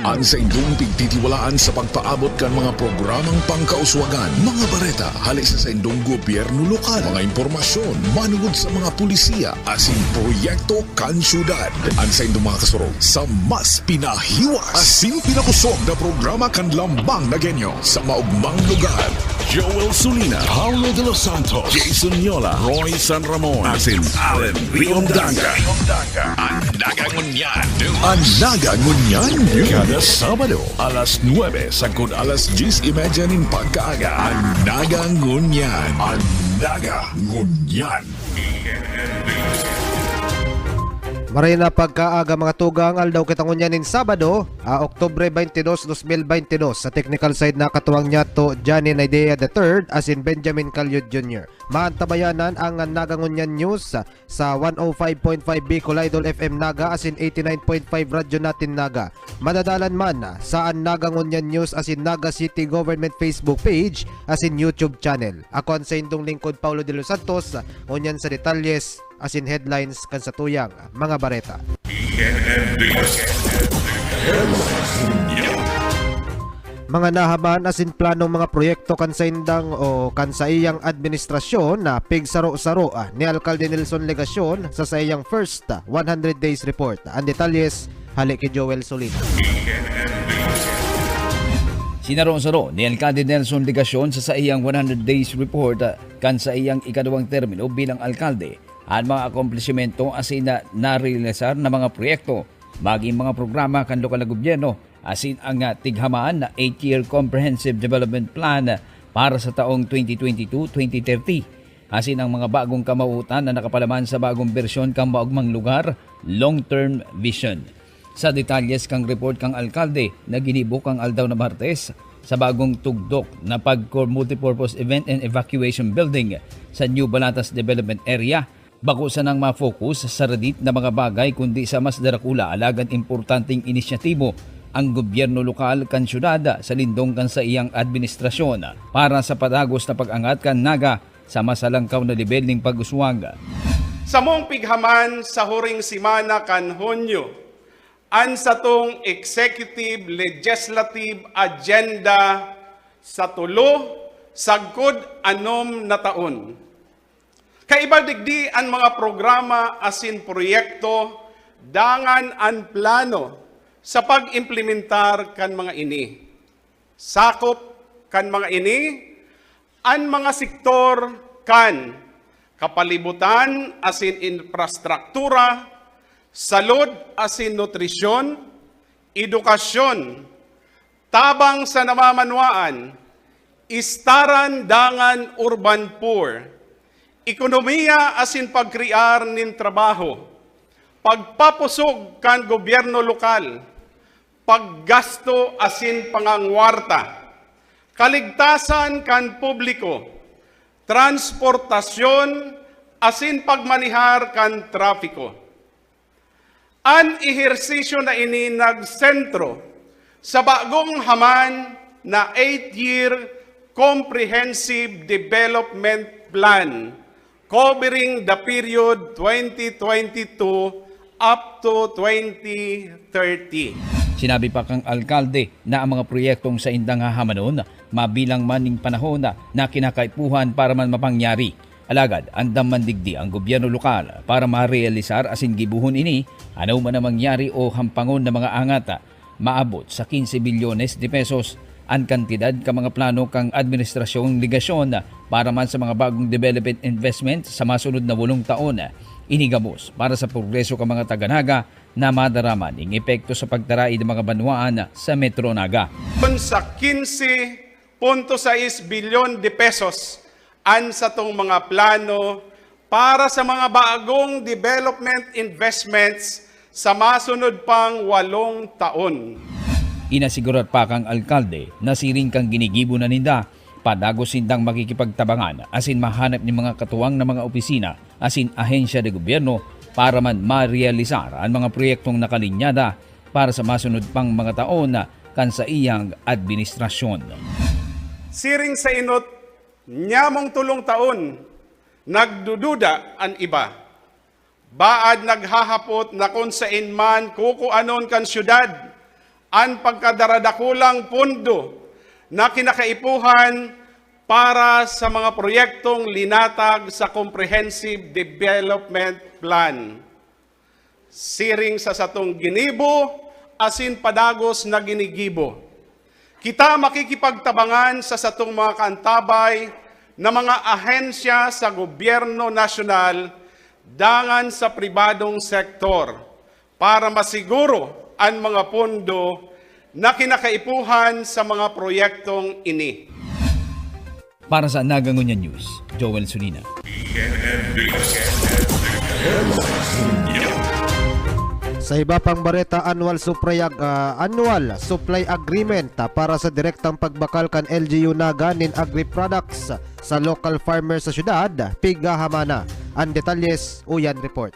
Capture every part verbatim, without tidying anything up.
An saindong pigtitiwalaan sa pagpaabot kan mga programang pangkauswagan, mga bareta hale sa saindong gobyerno lokal, mga impormasyon manugod sa mga pulisiya asin proyekto kan syudad. An saindong mga kasurog sa mas pinahiwas asin pinakusog na programa kan Lambang na Genyo sa maogmang lugar. Joel Solina, Paulo de los Santos, Jason Yola, Roy San Ramon, asin Allen Riondanga. An Naga Ngunyan News. An Naga Ngunyan News. Kada Sabado, alas nuebe sagkod alas dyes y media nin pagkaaga. An Naga Ngunyan. An Naga Ngunyan. Maray na pagkaaga, mga tugang, aldaw kita ngunyan nin Sabado, ah, Oktubre twenty-two, twenty twenty-two. Sa technical side, nakatuwang niyato Johnny Naidea the third asin Benjamin Calyud Junior. Maantabayanan ang Naga Ngunyan News sa one oh five point five Bicol Idol F M Naga asin eighty-nine point five Radyo Natin Naga. Madadalan man sa An Naga Ngunyan News asin Naga City Government Facebook page asin YouTube channel. Ako an saindong lingkod, Paulo de los Santos, ngunyan sa detalyes asin headlines kan satuyang mga bareta. Mga nahaman asin planong mga proyekto kan saindang o kan saiyang administrasyon na pigsaro-saro, ah, ni Alkalde Nelson Legacion sa saiyang first, ah, one hundred days report. An detalyes, hale ki Joel Solina. Sinaro-saro ni Alkalde Nelson Legacion sa saiyang one hundred days report, ah, kan saiyang ikaduwang termino bilang alkalde, an mga akomplishimento asin na narealisar na mga proyekto, magin mga programa kan lokal na gobyerno, asin ang, ah, tighaman na eight-year Comprehensive Development Plan para sa taong twenty twenty-two twenty thirty, asin ang mga bagong kamawotan na nakapalaman sa bagong bersyon kan Maogmang Lugar Long-Term Vision. Sa detalyes kan report kan alkalde na ginibo kan aldaw na Martes sa bagong tugdok na pagko-multipurpose event and evacuation building sa New Balatas Development Area, bako sanang ma-focus sa radit na mga bagay kundi sa mas darakula alagad importanteng inisyatibo ang gobyerno lokal kan syudad sa lindong kan saiyang administrasyon para sa padagos na pag-angat kan Naga sa mas halangkaw na lebel nin pag-uswag. Samong pighaman sa huring semana kan Hunyo, an satong executive legislative agenda sa tulo sagkod anom na taon. Kaiba digdi an mga programa asin proyekto dangan an plano sa pag-implementar kan mga ini. Sakop kan mga ini an mga sektor kan kapalibutan asin infrastruktura, salud asin nutrisyon, edukasyon, tabang sa namamanwaan, istaran dangan urban poor, ekonomiya asin pagkrear nin trabaho, pagpapusog kan gobyerno lokal, paggasto asin pangangwarta, kaligtasan kan publiko, transportasyon asin pagmanehar kan trapiko. An ehersisyo na ini nagsentro sa bagong haman na eight-year Comprehensive Development Plan covering the period twenty twenty-two up to twenty thirty. Sinabi pa kan alkalde na ang mga proyektong saindang hahamanon mabilang man nin panahon na kinakaipuhan para man mapangyari. Alagad andam man digdi ang gobyerno lokal para marealisar asin gibohon ini, ano man ang mangyari o hampangon na mga angat, maabot sa quince bilyones de pesos an kantidad kan mga plano kan administrasyong Legacion para man sa mga bagong development investment sa masunod na walong taon. Ini gabos para sa progreso kan mga taga-Naga na madaraman nin epekto sa pagtaraid nin mga banwaan sa Metro Naga. Kun sa quince punto sais bilyon de pesos an satong mga plano para sa mga bagong development investments sa masunod pang walong taon. Inasigurar pa kan alkalde na siring kan ginigibo na ninda, padagos sindang makikipagtabangan asin mahanap nin mga katuwang na mga opisina asin ahensya de gobyerno para man marealisar an mga proyektong nakalinyada para sa masunod pang mga taon kan saiyang administrasyon. Siring sa inot nyamong tolong taon, nagdududa an iba. Baad naghahapot na kun saen man kukuanon kan syudad An pagkadaradakulang pondo na kinakaipuhan para sa mga proyektong linatag sa Comprehensive Development Plan. Siring sa satong ginibo asin padagos na ginigibo, kita makikipagtabangan sa satong mga kaantabay na mga ahensya sa gobyerno nasyonal dangan sa pribadong sektor para masiguro an mga pondo na kinakaipuhan sa mga proyektong ini. Para sa Naga Ngunyan News, Joel Sulina. Sa iba pang bareta, annual supply, ag- ah, annual supply agreement, ah, para sa direktang pagbakal kan L G U Naga nin agri-products sa local farmers sa syudad, pighahamana. An detalyes, uyan report.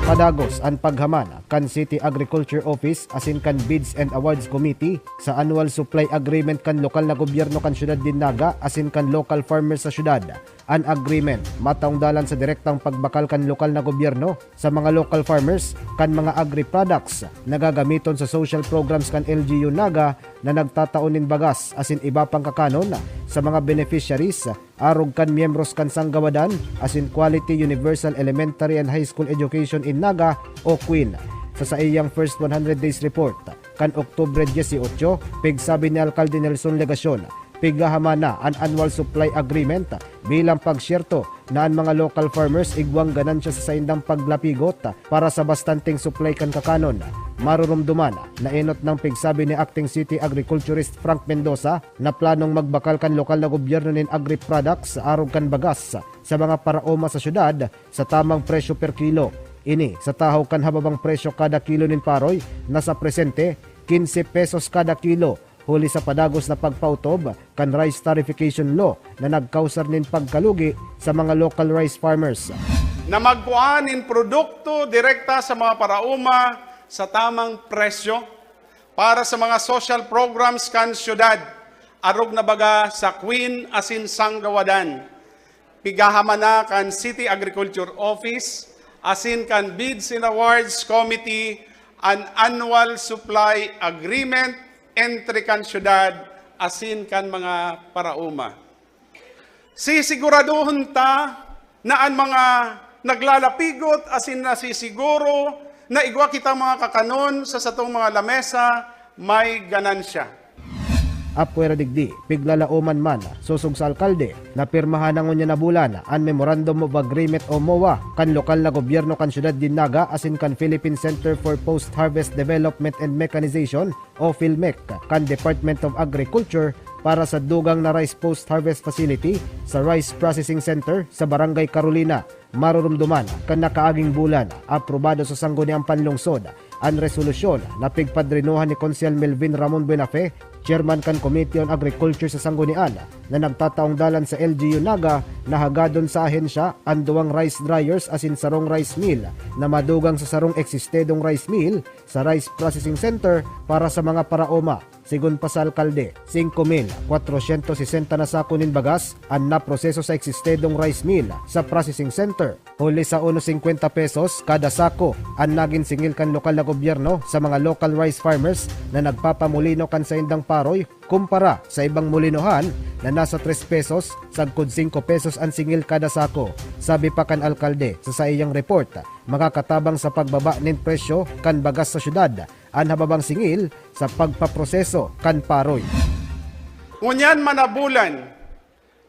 Padagos an paghamana kan City Agriculture Office asin kan Bids and Awards Committee sa annual supply agreement kan lokal na gobyerno kan syudad nin Naga asin kan local farmers sa syudad. An agreement mataong dalan sa direktang pagbakal kan lokal na gobyerno sa mga local farmers kan mga agri-products na gagamiton sa social programs kan L G U Naga na nagtatao nin bagas asin iba pang kakanon sa mga beneficiaries arog kan miyembros kan Sanggawadan asin Quality Universal Elementary and High School Education in Naga o QUEEN. Sa saiyang first one hundred days report kan Oktubre dieciocho, pigsabi ni Alkalde Nelson Legacion, pighahamana an annual supply agreement bilang pagsyerto na an mga local farmers igwang ganansya sa saindang paglapigot para sa bastanteng supply kan kakanon. Marurumduman na enot nang pigsabi ni Acting City Agriculturist Frank Mendoza na planong magbakal kan lokal na gobyerno nin agri-products arog kan bagas sa mga paraoma sa syudad sa tamang presyo per kilo. Ini sa tahaw kan hababang presyo kada kilo nin paroy na sa presente, quince pesos kada kilo, huli sa padagos na pagpautob kan rice tariffication law na nagkausar nin pagkalugi sa mga local rice farmers. Na magkuha nin produkto direkta sa mga paraoma sa tamang presyo para sa mga social programs kan syudad, arog na baga sa QUEEN asin Sanggawadan. Pighahamana kan City Agriculture Office asin kan Bids and Awards Committee an annual supply agreement entre kan syudad asin kan mga paraoma. Sisiguradohon ta na an mga naglalapigot asin nasisiguro na igwa kita mga kakanon sa satong mga lamesa may ganansya. Apwera digdi, piglalaoman man, sosog sa alkalde, napirmahan na ngunyan na bulan an Memorandum of Agreement o MOA kan lokal na gobyerno kan syudad nin Naga asin kan Philippine Center for Post-Harvest Development and Mechanization o PhilMec kan Department of Agriculture para sa dugang na rice post-harvest facility sa Rice Processing Center sa Barangay Carolina. Marurumduman kan nakaaging bulan, aprobado sa Sangguniang Panlungsod an resolusyon na pigpadrinohan ni Konsehal Melvin Ramon Buenafe, chairman kan Committee on Agriculture sa Sanggunian, na nagtataong dalan sa L G U Naga na hagadon sa ahensya an duwang rice dryers asin sarong rice mill na madugang sa sarong eksistedong rice mill sa rice processing center para sa mga paraoma. Sigon pa sa alkalde, singko mil kwatrosyentos sesenta na sako nin bagas an naproseso sa eksistedong rice mill sa processing center. Huli sa uno singkwenta pesos kada sako an nagin singil kan lokal na gobyerno sa mga local rice farmers na nagpapamulino kan saindang paroy kumpara sa ibang mulinohan na nasa tres pesos sagkod singko pesos an singil kada sako. Sabi pa kan alkalde sa saiyang report, makakatabang sa pagbaba nin presyo kan bagas sa syudad an hababang singil sa pagpaproseso kan paroy. Ngunyan manabulan,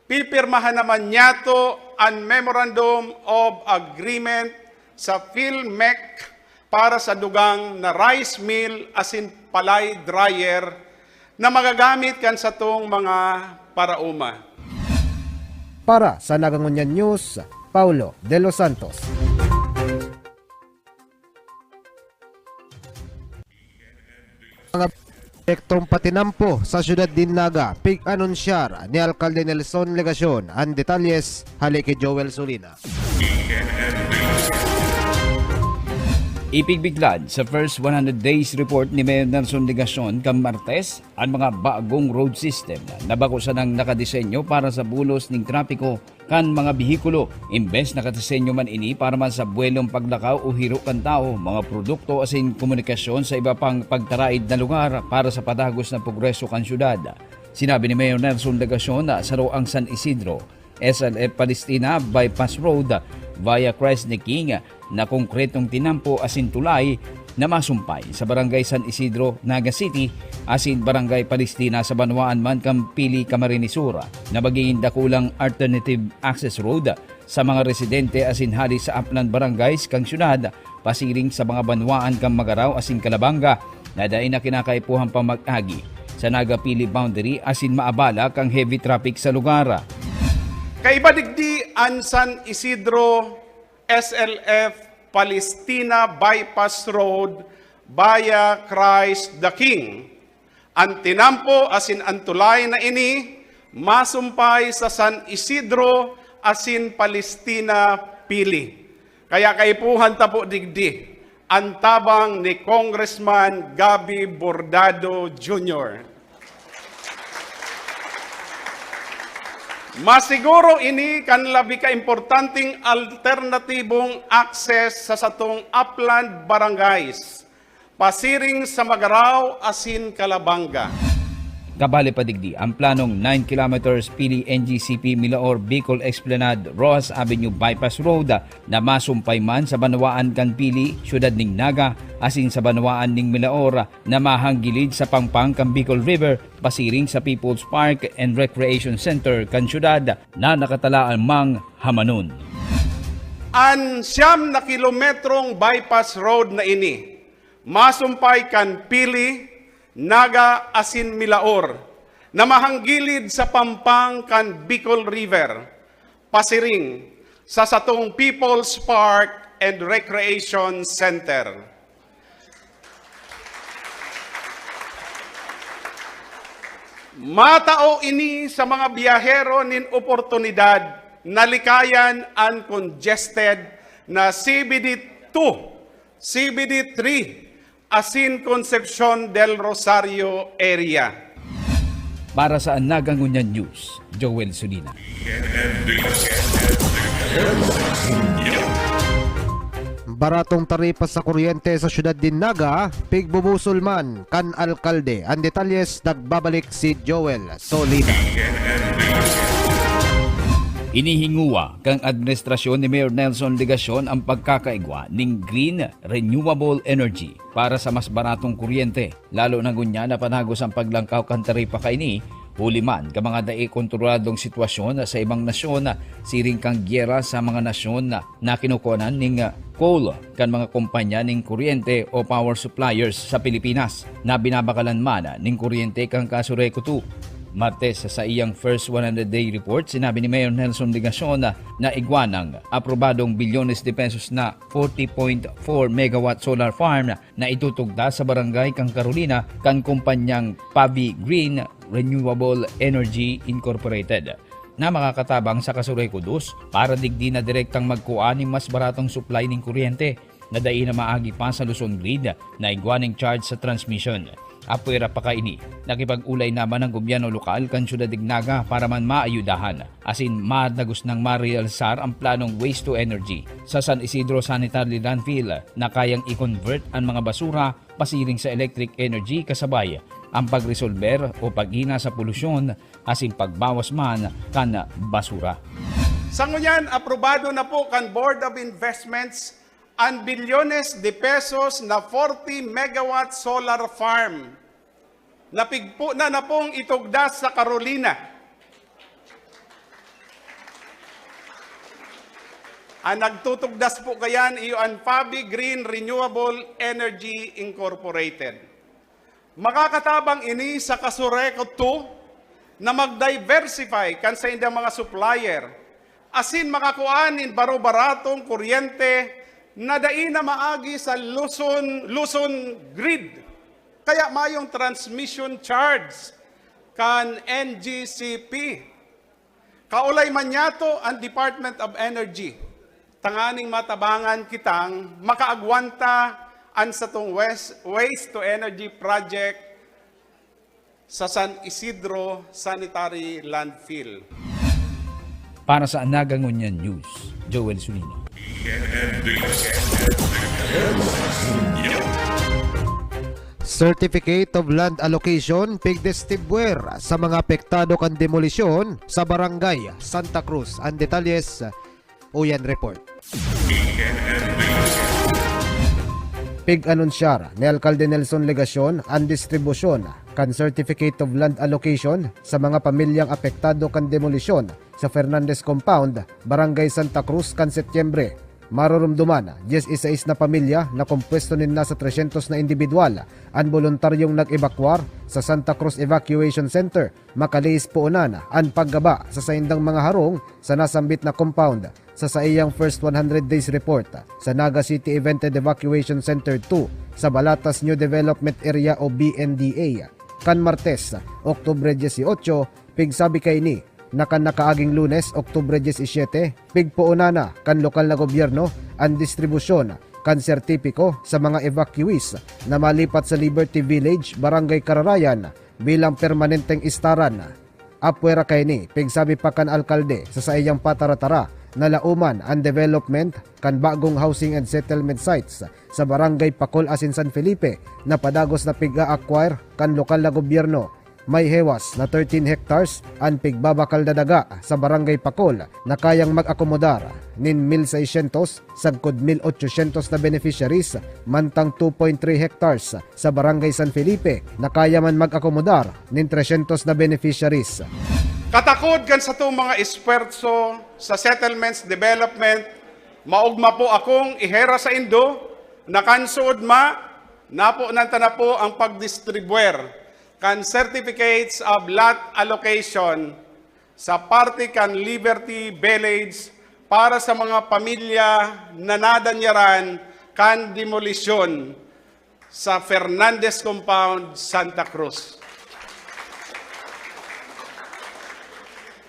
pipirmahan naman niyato an Memorandum of Agreement sa PhilMec para sa dugang na rice mill asin palay dryer na magagamit kan satong mga paraoma. Para sa Nagangunyan News, Paulo De Los Santos. Mga proyektong patinampo sa siyudad nin Naga, pig-anunsyar ni Alkalde Nelson Legacion. An detalyes, hale ki Joel Sulina. Ipigbiklad sa first one hundred days report ni Mayor Nelson Legacion kan Martes an mga bagong road system na bako sanang nakadesenyo para sa bulos ning trapiko kan mga behikulo, imbes na katisenyo man ini para man sa buwelong paglakaw o hiro kan tawo, mga produkto asin komunikasyon sa iba pang pagtaraid na lugar para sa padagos na progreso kan syudad. Sinabi ni Mayor Nelson Legacion na saro ang San Isidro, S L F Palestina Bypass Road via Christ the King na konkretong tinampo asin tulay na masumpay sa Barangay San Isidro, Naga City, asin Barangay Palestina sa banwaan man kan Pili, Camarines Sur, na magigin dakulang alternative access road sa mga residente asin hali sa aplan barangays kan syudad, pasiring sa mga banwaan kan Magarao asin Calabanga na dai na kinakaipuhan pa mag-agi sa Naga-Pili boundary asin maabala kan heavy traffic sa lugar. Kaiba digdi an San Isidro S L F Palestina Bypass Road via Christ the King. An tinampo asin an tulay na ini masumpay sa San Isidro asin Palestina, Pili. Kaya kaipuhan ta po digdi an tabang ni Congressman Gabby Bordado Junior. Masiguro ini kan labi ka importanteng alternatibong access sa satong aplan barangays, pasiring sa Magarao asin Calabanga. Kabali pa digdi ang planong nine kilometers Pili N G C P Milaor Bicol Esplanade Roxas Avenue Bypass Road na masumpay man sa banwaan kan Pili, Syudad ning Naga, asin sa banwaan ning Milaor na mahanggilid sa pangpang kan Bicol River, pasiring sa People's Park and Recreation Center kan syudad na nakatalaan mang hamanon. An siyam na kilometrong bypass road na ini masumpay kan Pili, Naga asin Milaor na mahanggilid sa pampang kan Bicol River, pasiring sa satong People's Park and Recreation Center. Matao ini sa mga biyahero nin oportunidad na likayan an congested na C B D two, C B D three asin Concepcion del Rosario area. Para sa Naga Ngunyan News, Joel Sulina. Baratong taripa sa kuryente sa siyudad nin Naga, pigbubusol man kan alkalde. An detalyes, nagbabalik si Joel Solina. Inihinguwa kan administrasyon ni Mayor Nelson Legacion ang pagkakaigwa ning green renewable energy para sa mas baratong kuryente, lalo na ngunyan na padagos ang paglangkaw kan taripa kaini, huli man kan mga dai kontroladong sitwasyon sa ibang nasyon, siring kan gyera sa mga nasyon na kinukuhanan ning coal kan mga kompanya ning kuryente o power suppliers sa Pilipinas na binabakalan man ning kuryente kan Casureco two. Martes, sa iyang first one hundred day report, sinabi ni Mayor Nelson Legacion na igwa nang aprobadong bilyones de pesos na forty point four megawatt solar farm na itutugda sa barangay kan Carolina kan kumpanyang Pavi Green Renewable Energy Incorporated, na makakatabang sa Casureco dos para digdi na direktang magkua nin mas baratong supply nin kuryente na dai na maagi pa sa Luzon Grid na igwa nin charge sa transmission. Apwera pa kaini, nakipag-olay naman ang gobyerno lokal kan Syudad nin Naga para man maayudahan asin madagos nang marealisar ang planong waste to energy sa San Isidro Sanitary Landfill na kayang i-convert an mga basura pasiring sa electric energy kasabay ang pagresolber o pag-ina sa polusyon asin pagbawas man kan basura. Sa ngunyan, aprobado na po kan Board of Investments an bilyones de pesos na forty megawatt solar farm na pigpo na na pong itugdas sa Carolina. Ang nagtutugdas po kayan, iyo an Fabi Green Renewable Energy Incorporated. Makakatabang ini sa Casureco two na mag-diversify kan saindang mga supplier asin makakuan nin baro-baratong kuryente na dai na maagi sa Luzon, Luzon Grid. Kaya mayong transmission charge kan N G C P. Kaolay man niyato an Department of Energy, tanganing matabangan kitang makaagwanta an satong wes-, waste to energy project sa San Isidro Sanitary Landfill. Para sa Naga Ngunyan News, Joel Sulina. Certificate of Land Allocation pigdistribuer sa mga apektado kan demolisyon sa Barangay Santa Cruz. Ang detalye sa Uyan Report. Pig-anunsyar ni Alkalde Nelson Legacion an distribusyon kan Certificate of Land Allocation sa mga pamilyang apektado kan demolisyon sa Fernandez Compound, Barangay Santa Cruz kan Setyembre. Marurumduman, dyes y seis na pamilya na kompuesto nin nasa tresyentos na indibidwal an boluntaryong nag-ebakwar sa Santa Cruz Evacuation Center, makalihis poonan an paggaba sa saindang mga harong sa nasambit na compound. Sa saiyang first one hundred days report sa Naga City Event and Evacuation Center two sa Balatas New Development Area o B N D A, kan Martes, Oktubre dieciocho, pigsabi kaini na kan nakaaging Lunes, Oktubre diecisiete, pigpoonan na kan lokal na gobyerno an distribusyon kan sertipiko sa mga evacuees na malipat sa Liberty Village, Barangay Kararayan, bilang permanenteng istaran. Apwera kaini, pigsabi pa kan alkalde sa saiyang pataratara na laoman an development kan bagong housing and settlement sites sa Barangay Pacol asin San Felipe na padagos na pig-a-acquire kan lokal na gobyerno. May hewas na thirteen hectares an pigbabakal na daga sa Barangay Pacol na kayang mag-akomodar nin mil seiscientos sagkod mil ochocientos na beneficiaries, mantang two point three hectares sa Barangay San Felipe na kaya man mag-akomodar nin tresyentos na beneficiaries. Katakod kan satong mga esfuerso sa settlements development, maogma po akong ihera saindo na kan suodma, naponan ta na po ang pagdistribuer kan certificates of lot allocation sa parte kan Liberty Village para sa mga pamilya na nadanyaran kan demolisyon sa Fernandez Compound, Santa Cruz.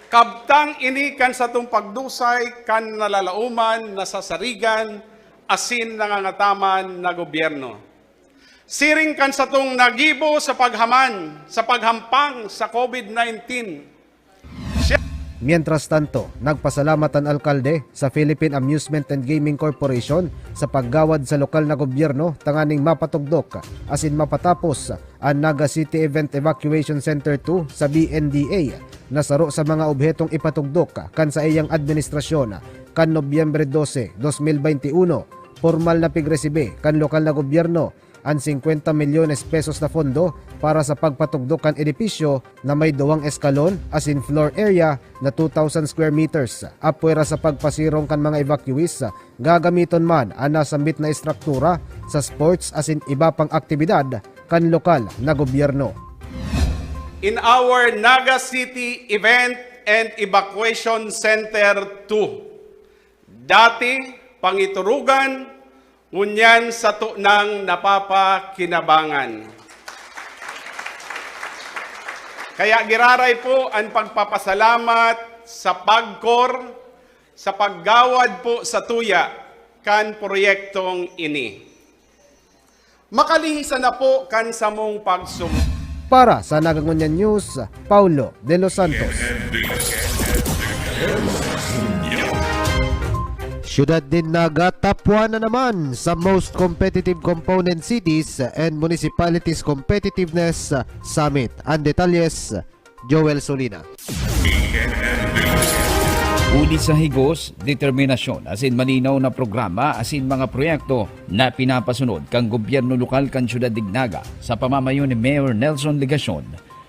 Kabtang ini kan satong pagdusay kan nalalaoman, nasasarigan, asin nangangataman na gobyerno. Siring kan satong nagibo sa paghaman sa paghampang sa COVID nineteen. Mientras tanto, nagpasalamat an alkalde sa Philippine Amusement and Gaming Corporation sa paggawad sa lokal na gobyerno tanganing mapatugdok asin mapatapos an Naga City Event Evacuation Center two sa B N D A na saro sa mga obhetong ipatugdok kan saiyang administrasyon. Kan Nobyembre dose, dos mil baynte uno, pormal na pigresibi kan lokal na gobyerno an singkwenta milyones pesos na pondo para sa pagpatugdok kan edipisyo na may duwang eskalon asin floor area na two thousand square meters. Apwera sa pagpasirong kan mga evacuees, gagamiton man an nasambit na estruktura sa sports asin iba pang aktibidad kan lokal na gobyerno. In our Naga City Event and Evacuation Center two, dati Pangiturugan, ngunyan sato nang napapakinabangan. Kaya giraray po an pagpapasalamat sa PAGCOR sa paggawad po sa tuya kan proyektong ini. Makalihisan na po kan samong pagsum- Para sa Naga Ngunyan News, Paulo de los Santos. Siyudad nin Naga, top one na naman sa Most Competitive Component Cities and Municipalities Competitiveness Summit. Ang detalyes, Joel Solina. Huli sa higos, determinasyon asin malinaw na programa asin mga proyekto na pinapasunod kan gobyerno lokal kan siyudad nin Naga sa pamamayo ni Mayor Nelson Legacion,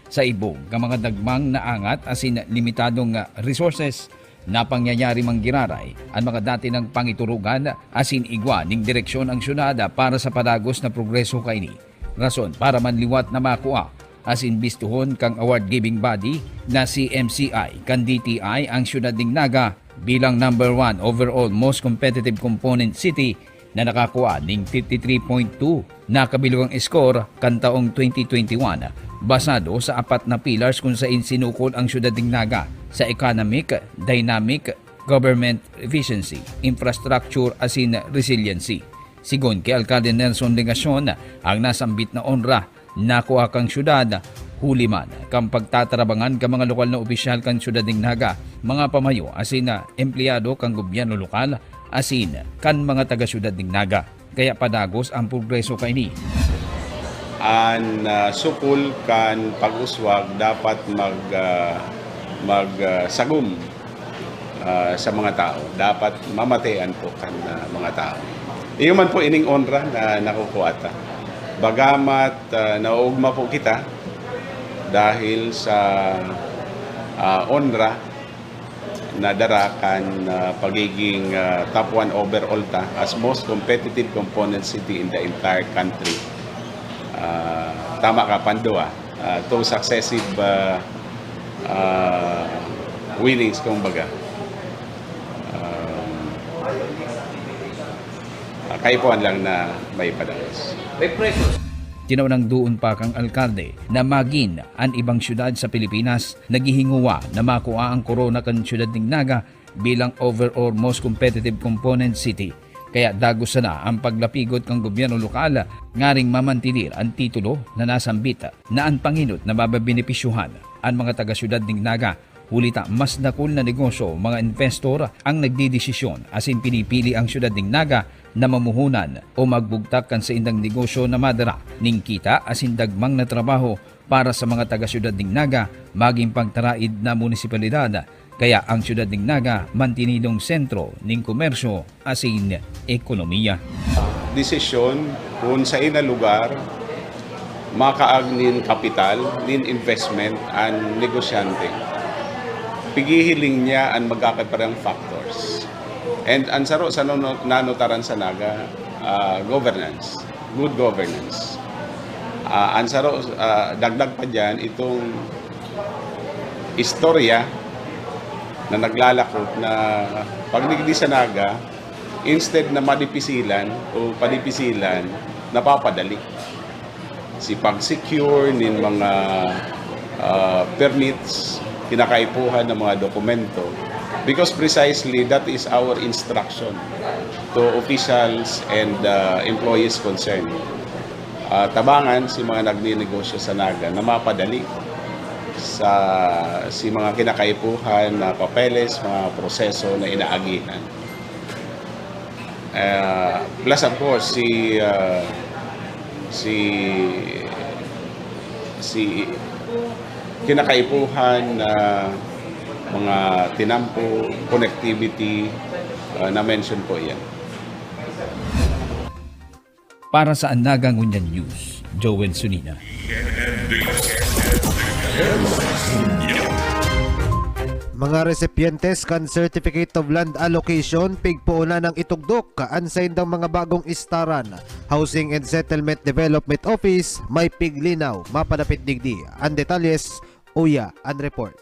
sa ibong kan mga dagmang na angat asin limitadong resources, na pangyayari man giraray an mga dati nang pangiturugan asin igwa nin direksyon ang syudad para sa padagos na progreso kaini. Rason para man liwat na makua asin bistuhon kan award-giving body na si M C I kan D T I ang siyudad nin Naga bilang number one overall most competitive component city na nakakua nin fifty three point two na kabilugang score kan taong twenty twenty-one, basado sa apat na pillars kun sain sinukol ang siyudad nin Naga sa economic, dynamic, government efficiency, infrastructure asin resiliency. Sigon ki Alkalde Nelson Legacion, ang nasambit na onra nakua kan syudad Huli man kan pagtatarabangan kan mga lokal na opisyal kan syudad nin Naga, mga pamayo asin na empleyado kan gobyerno lokal asin kan mga taga-syudad nin Naga. Kaya padagos ang progreso kaini. An, ah, sukol kan pag-uswag dapat mag, ah, mag, ah, sagom, ah, sa mga tao. Dapat mamatean po kan, ah, mga tao. Iyo man po ining onra na nakukuha ta. Bagamat, ah, naoogma po kita dahil sa, ah, onra na dara kan, ah, pagiging, ah, top one overall ta as most competitive component city in the entire country. Ah, tama ka, pandua. Ah, two successive, ah, ah, winnings, kumbaga. Um, ah, kaipuhan lang na may padagos. May preso. Tinaw nang duon pa kan alkalde na magin an ibang syudad sa Pilipinas naghihingowa na makua an korona kan syudad nin Naga bilang overall most competitive component city. Kaya dagos sana an paglapigot kan gobyerno lokal nganing mamantener an titulo na nasambit na an pangenot na mabebenepisyuhan an mga taga-syudad nin Naga, huli ta mas dakul na negosyo, mga investor ang nagdedesisyon asin pinipili an syudad nin Naga na mamuhunan o magbugtak kan saindang negosyo na madara nin kita asin dagmang na trabaho para sa mga taga-syudad nin Naga, magin pagtaraid na munisipalidad. Kaya an syudad nin Naga mantinidong sentro nin komersyo asin ekonomiya. Desisyon kun saen na lugar makaagnin kapital nin investment an negosyante. Pighihiling niya an magkakaparehang factors. And an saro sa nano-, nanotaran sa Naga, ah, governance, good governance. Ah, an saro, ah, dagdag pa diyan, itong istorya na naglalakop na pagdigdi sa Naga, instead na madipisilan o padipisilan, napapadali si pag-secure nin mga, ah, permits, kinakaipuhan ng mga dokumento. Because precisely that is our instruction to officials and, ah, employees concerned. Ah, tabangan si mga nagninegosyo sa Naga na mapadali sa, si mga kinakaipuhan na papeles, mga proseso na inaagihan. Ah, plus of course, si, ah, si, si kinakaipuhan na mga tinampo, connectivity, ah, na-mention po yan. Para sa Naga Ngunyan News, Joel Sunina. Mga recipientes kan Certificate of Land Allocation, pigpoon na nang itugdok an saindang mga bagong istaran. Housing and Settlement Development Office, may piglinaw. Mapadapit digdi an detalyes. Uya an report.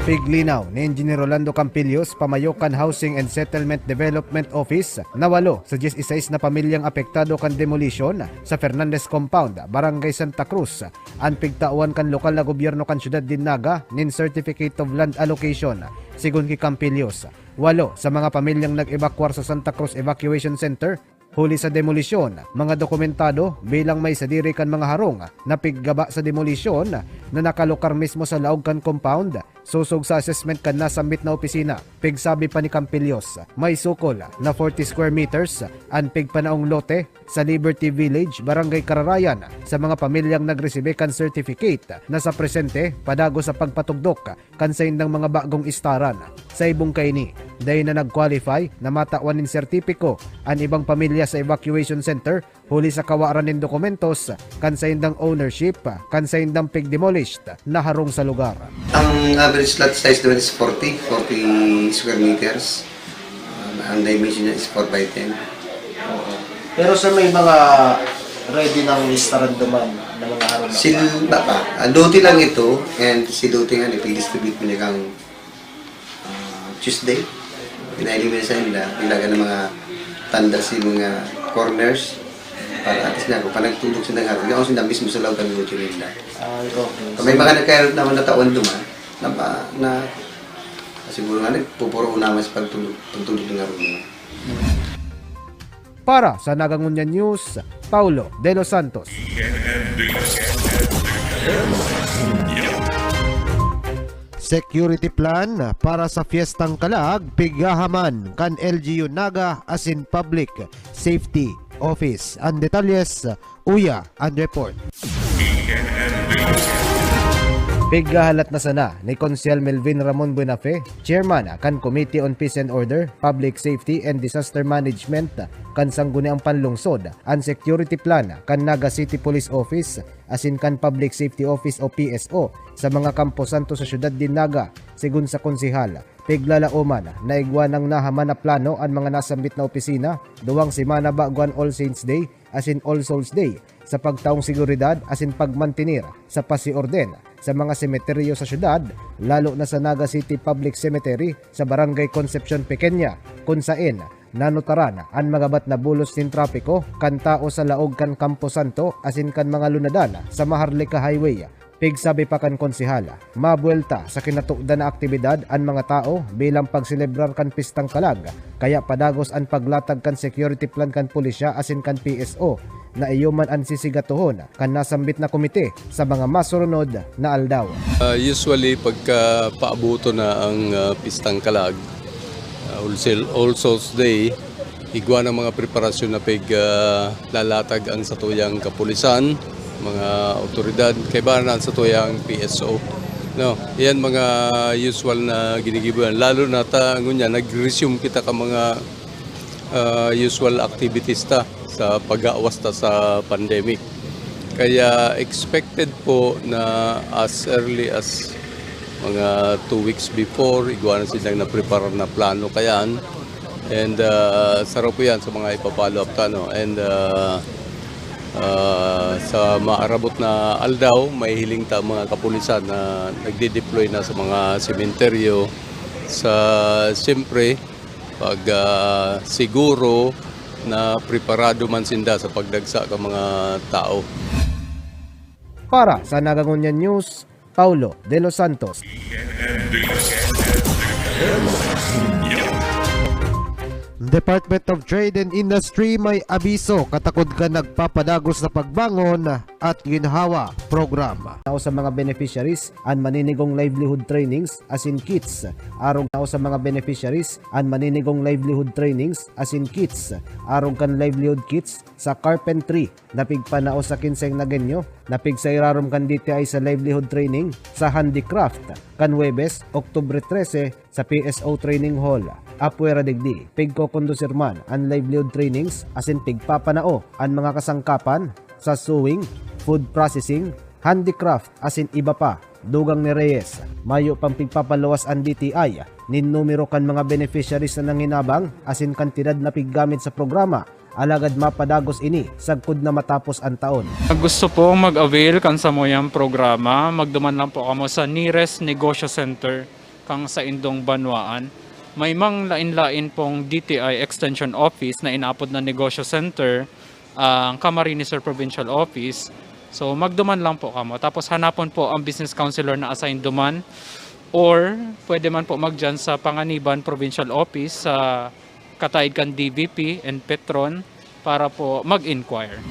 Piglinaw ni Engineer Rolando Campillos, pamayo kan Housing and Settlement Development Office, na walo sa dies y seis na pamilyang apektado kan demolisyon sa Fernandez Compound, Barangay Santa Cruz, an pigtawan kan lokal na gobyerno kan siyudad nin Naga nin Certificate of Land Allocation. Sigon ki Campillos, walo sa mga pamilyang nag-ebakwar sa Santa Cruz Evacuation Center huli sa demolisyon, mga dokumentado bilang may sadiri kan mga harong na piggaba sa demolisyon na nakalokar mismo sa laog kan compound. Sosog sa assessment kan nasambit na opisina, pigsabi pa ni Campillos, may sukol na forty square meters an pigpanaong lote sa Liberty Village, Barangay Kararayan, sa mga pamilyang nagresibe kan certificate na sa presente padagos sa pagpatugdok kan saindang mga bagong istaran. Sa ibong kaini, dai na nag-qualify na matawan nin sertipiko an ibang pamilya sa evacuation center huli sa kawaran nin dokumentos kan saindang ownership kan saindang pig-demolished na harong sa lugar. Ang average lot size naman is forty, forty square meters. Ah, ang dimension niya is four by ten. Oo. Pero, sir, may mga ready ng listaran duman na mga harong na Sil-, pa? Baba. Ah, lote lang ito, and si lote nga, ipin-distribute mo niya kang, ah, Tuesday. Pinahiling mo na sa inda, ilaga ng mga tanda sa mga corners, para at least na, kung panagtulog sa nangarap, yung sinda mismo sa loob ng lote nila. Ah, okay. Kung may So, mga nagkaya naman natawan duman, na pa, na, siguro nga, nagpupuro naman sa pagtulog, pagtulog ng harong. Para sa Naga Ngunyan News, Paulo de los Santos. Security plan para sa Fiestang Kalag, piggahaman kan L G U Naga asin Public Safety Office. Ang detalyes, uya ang report. Pighahalat na sana ni Konsehal Melvin Ramon Buenafe, Chairman kan Committee on Peace and Order, Public Safety and Disaster Management kan Sangguniang Panlungsod, an security plan kan Naga City Police Office asin kan Public Safety Office o P S O sa mga kamposanto sa siyudad nin Naga. Segun sa konsehal, piglalaoman na igwa nang nahaman na plano an mga nasambit na opisina duwang semana bago an All Saints Day asin All Souls Day sa pagtaong seguridad asin pagmantener sa pasiorden sa mga semeteryo sa syudad, lalo na sa Naga City Public Cemetery sa Barangay Concepcion Pequeña, kun saen nanotaran an magabat na bulos nin trapiko kan tao sa laog kan Campo Santo asin kan mga lunadan sa Maharlika Highway. Pigsabi pa kan konsehal, mabuwelta sa kinatudan na aktibidad an mga tao bilang pagselebrar kan Pistang Kalag, kaya padagos an paglatag kan security plan kan pulisya asin kan P S O na iyo man an sisigatohon kan nasambit na komite sa mga masurunod na aldaw. Ah, usually, pagka paabuto na ang, ah, Pistang Kalag, ah, All Sail-, All Souls Day, igwa ng mga preparasyon na pig, ah, lalatag ang satuyang kapulisan, mga awtoridad, kaiba na ang satuyang P S O. No, yan mga usual na ginigibo yan. Lalo na ta, ngunyan, nag-resume kita ka mga, ah, usual activities ta sa pag-aawas ta sa pandemic. Kaya expected po na as early as mga two weeks before, igwa na silang naprepara na plano kayan. And, ah, saro po yan sa mga ipa-follow up ta, no? And, ah, ah, sa maarabot na aldaw, may hiling ta mga kapulisan na nagde-deploy na sa mga sementeryo sa, siyempre, pag, ah, siguro na preparado man sinda sa pagdagsa ka mga tao. Para sa Nagangunyan News, Paulo de los Santos. Department of Trade and Industry may abiso katakod kan nagpapadagos na pagbangon at ginhawa program. Tao sa mga beneficiaries an maninigong livelihood trainings asin kits arog tao sa mga beneficiaries an maninigong livelihood trainings asin kits arog kan livelihood kits sa carpentry na pigpanao sa kinseng Nagenyo na pigsairarom kan D T I sa livelihood training sa handicraft kan Huwebes, Oktubre trese, sa P S O Training Hall. Apwera digdi, pigkokondusir man an livelihood trainings asin pigpapanao an mga kasangkapan sa sewing, food processing, handicraft asin iba pa. Dugang ni Reyes, mayo pang pigpapaluwas an D T I nin numero kan mga beneficiaries na nanginabang asin kantidad na piggamit sa programa, alagad mapadagos ini sagkod na matapos an taon. Gusto pong mag-avail kan samuyang programa, magduman lang po kamo sa nearest negosyo center kan saindong banwaan. May mang lain-lain pong D T I Extension Office na inaapod na Negosyo Center, ang Camarines Sur Provincial Office. So, magduman lang po kamo. Tapos hanapon po ang business counselor na assigned duman, or pwede man po magdiyan sa Panganiban Provincial Office sa kataid kan D V P and Petron para po mag-inquire.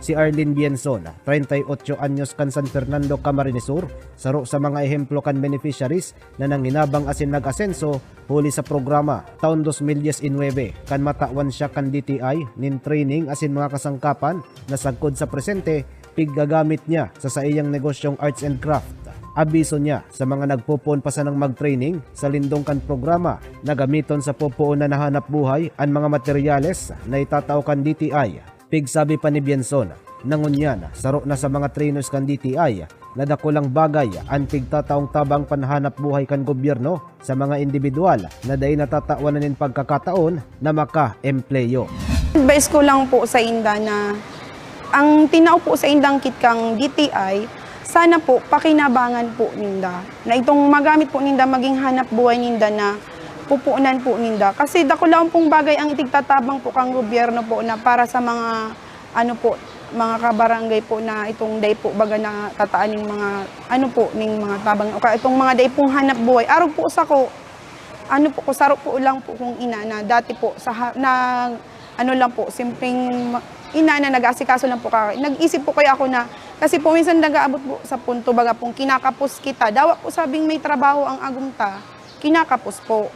Si Arlene Bienson, treinta y ocho anyos, kan San Fernando, Camarines Sur, saro sa mga ehemplo kan beneficiaries na nanginabang asin nag-asenso huli sa programa. Taon dos mil dies y nuebe, kan matawan siya kan D T I nin training asin mga kasangkapan na sagkod sa presente, piggagamit niya sa saiyang negosyong arts and craft. Abiso niya sa mga nagpopoon pa sanang mag-training sa lindong kan programa na gamiton sa popoon na nahanapbuhay an mga materyales na itatao kan D T I. Pigsabi pa ni Bienson, na ngunyan, saro na sa mga trainers kan D T I na dakulang bagay an pigtataong tabang panhanap buhay kan gobyerno sa mga indibidwal na dai natatawan na nin pagkakataon na maka-empleyo. Advice ko lang po sa inda na ang tinao po sa indang kit kang D T I, sana po pakinabangan po ninda na itong magamit po ninda maging hanap buhay ninda na pupunan po ninda. Kasi dakulaon pong bagay ang itigtatabang po kang gobyerno po na para sa mga, ano po, mga kabarangay po na itong dai po baga na tataan ning mga, ano po, ning mga tabang o kaya itong mga dai pong hanap buhay. Arog po sako, ano po, kusaro po lang po kung ina na dati po sa ha-, na, ano lang po, simpleng ma-, Ina na nag-aasikaso lang po ka, nag-isip po kaya ako na, kasi po minsan nag-aabot po sa punto, baga pong kinakapos kita. Dawa po sabing may trabaho ang agom ta, kinakapos po.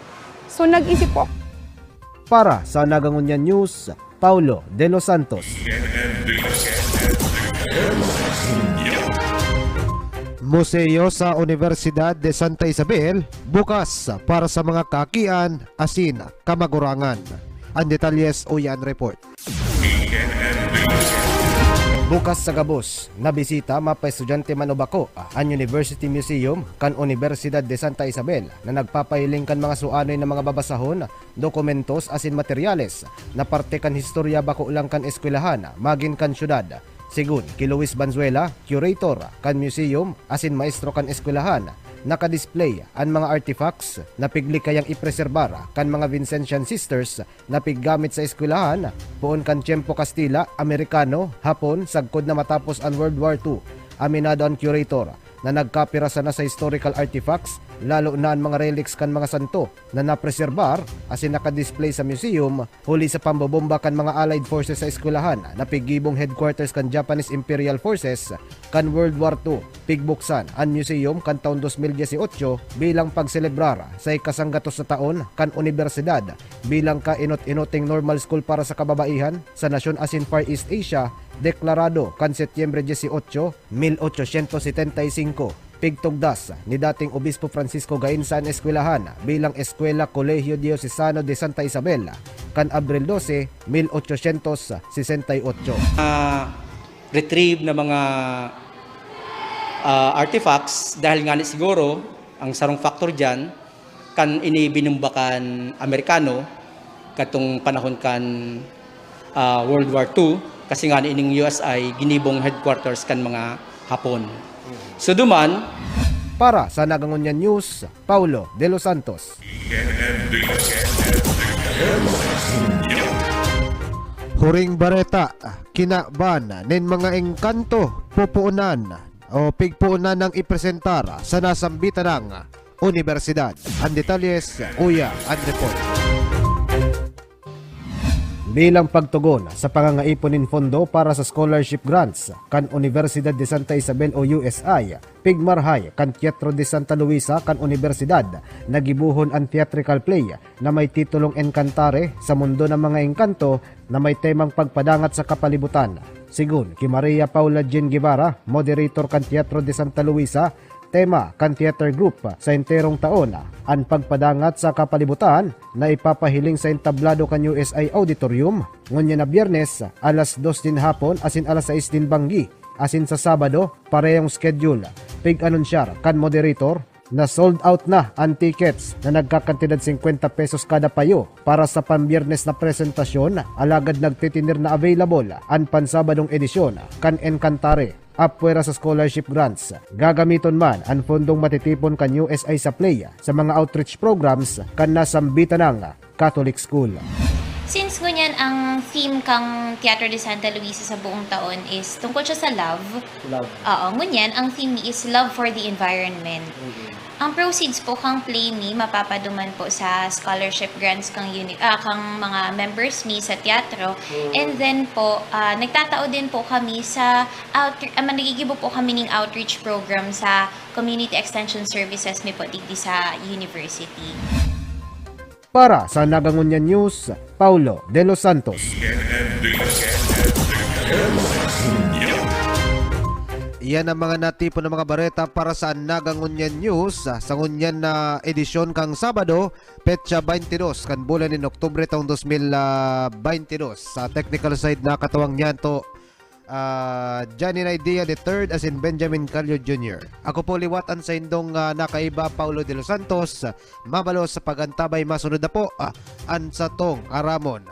So, nag-isip po ako. Para sa Nagangunyan News, Paulo de los Santos. Museo sa Universidad de Santa Isabel bukas para sa mga kakian asin kamagurangan. Ang detalyes uya an report. Bukas sa gabos na bisita, mapa estudyante man o bako, an University Museum kan Universidad de Santa Isabel na nagpapahiling kan mga suanoy na mga babasahon, dokumentos asin materyales na parte kan historya bako lang kan eskwelahan, magin kan syudad. Segun ki Luis Banzuela, curator kan museum asin maestro kan eskwelahan, nakadisplay an mga artifacts na piglikayang ipreserbar kan mga Vincentian sisters na piggamit sa eskwelahan poon kan tiyempo Kastila, Amerikano, Hapon, sagkod na matapos an World War two. Aminado an curator na nagkapira sana sa historical artifacts, lalo na an mga relics kan mga santo na napreserbar asin nakadisplay sa museum huli sa pambobomba kan mga Allied Forces sa eskwelahan na piggibong headquarters kan Japanese Imperial Forces kan World War two. Pigbuksan an museum kan taon dos mil dieciocho bilang pagselebrar sa ikasanggatos na taon kan unibersidad bilang kainot-inoting normal school para sa kababaihan sa nasyon asin Far East Asia, deklarado kan Setyembre dieciocho, mil ochocientos setenta y cinco. Pigtugdas ni dating Obispo Francisco Gainza an eskwelahan bilang Eskwela Colegio Diocesano de Santa Isabel kan Abril doce, mil ochocientos sesenta y ocho. Ah, retrieve na mga ah, artifacts dahil nga ni siguro ang sarong factor diyan kan ini binumba kan Amerikano katong panahon kan ah, World War two, kasi nga ining U S I ginibong headquarters kan mga Hapon. So duman, Para sa Nagangunyan News, Paulo de los Santos. Huring bareta, kinaban nin mga engkanto, pupuunan o pigpuunan nang ipresentar sa nasambitan ng unibersidad. Ang detalyes, uya ang report. Bilang pagtugon sa pangangaipon nin pondo para sa scholarship grants kan Universidad de Santa Isabel o U S I, pigmarahay kan Teatro de Santa Luisa kan Universidad na gibohon an theatrical play na may titulong Encantare sa Mundo ng Mga Engkanto na may temang pagpadangat sa kapalibutan. Segun ki Maria Paula Jean Guevara, moderator kan Teatro de Santa Luisa, tema kan theater group sa enterong taon, an pagpadangat sa kapalibutan na ipapahiling sa entablado kan U S I Auditorium, ngunyan na Biyernes, alas dos nin hapon asin alas sais nin banggi, asin sa Sabado, parehong schedule. Pig-anunsyar kan moderator na sold out na an tickets na nagkakantidad singkwenta pesos kada payo para sa Pambiyernes na presentasyon, alagad nagtitinir na available an pansabadong edisyon kan Encantare. Apwera sa scholarship grants, gagamiton man an pondong matitipon kan U S I sa play sa mga outreach programs kan nasambitan ng Catholic School. Since ngunyan ang theme kang Teatro de Santa Luisa sa buong taon is tungkol siya sa love. Love. Oo, ngunyan ang theme ni is love for the environment. Ang proceeds po kang play ni mapapaduman po sa scholarship grants kang uni- ah, kang mga members mi sa teatro. And then po, ah, nagtatao din po kami sa outreach, ah, nagigibo po kami ning outreach program sa community extension services mi po digdi sa university. Para sa Nagangunyan News, Paulo de los Santos. Iyan ang mga natipon na mga bareta para sa Nagangunyan News sa ngunyan na edisyon kang Sabado, petsa twenty-two kan bulan nin Oktubre taong dos mil twenty-two. Sa technical side, nakatawang niyan to ah, Johnny Naidia the third asin Benjamin Calio Junior. Ako po liwat an saindong ah, nakaiba, Paulo de los Santos. Mabalos sa pag-antabay, masunod na po ah, an satong aramon.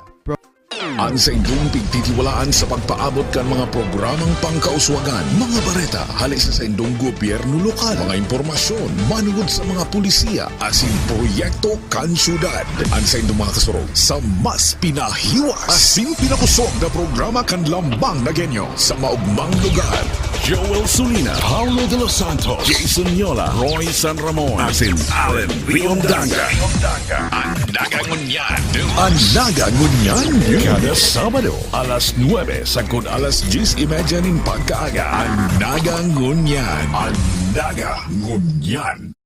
An saindong pigtitiwalaan sa pagpaabot kan mga programang pangkauswagan, mga bareta hale sa saindong gobyerno lokal, mga impormasyon manungod sa mga polisiya asin proyekto kan syudad. An saindong mga kasurog sa mas pinahiwas asin pinakusog na programa kan Lambang na Genyo sa maugmang lugar. Joel Sulina, Paulo de los Santos, Jason Yola, Roy San Ramon, asin Allen Riondanga. An Nagangunyan News. An Naga Ngunyan News. Kada Sabado, alas nuebe sagkod alas dyes y media nin pagkaaga. An Naga Ngunyan. An Naga Ngunyan.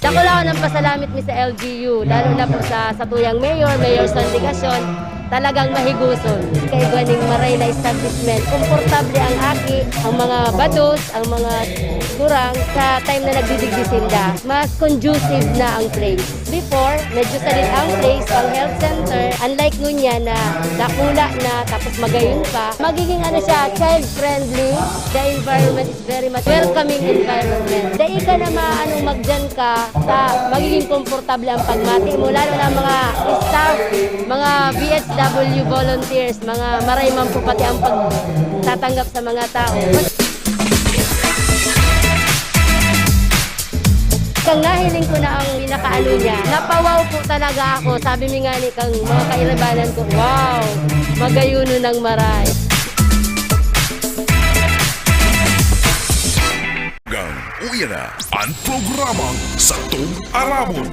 Dakulaon ang pasalamit mi sa L G U, lalo na po sa satuyang mayor, Mayor Son Legacion, talagang mahiguson. Kaigwa ning maray na establishment, komportable ang aki, ang mga bados, ang mga gurang sa time na nagdidigdi sinda. Mas conducive na ang place. Before, medyo sadit ang place, pang health center. Unlike ngunyan na dakula na, tapos magayon pa, magiging ano siya, child-friendly. The environment is very much welcoming environment. Dai ka na maano, magdiyan ka, sa magiging komportable ang pagmati mo, lalo na mga staff, mga V S W volunteers, mga maray man po pati ang pagtatanggap sa mga tao. Kang nahiling ko na ang pinakaano niya, napawaw po talaga ako. Sabi mi nga ni kang mga kairibanan ko, "Wow, magayuno ng maray." Gang, uya na an programang Satong Aramon.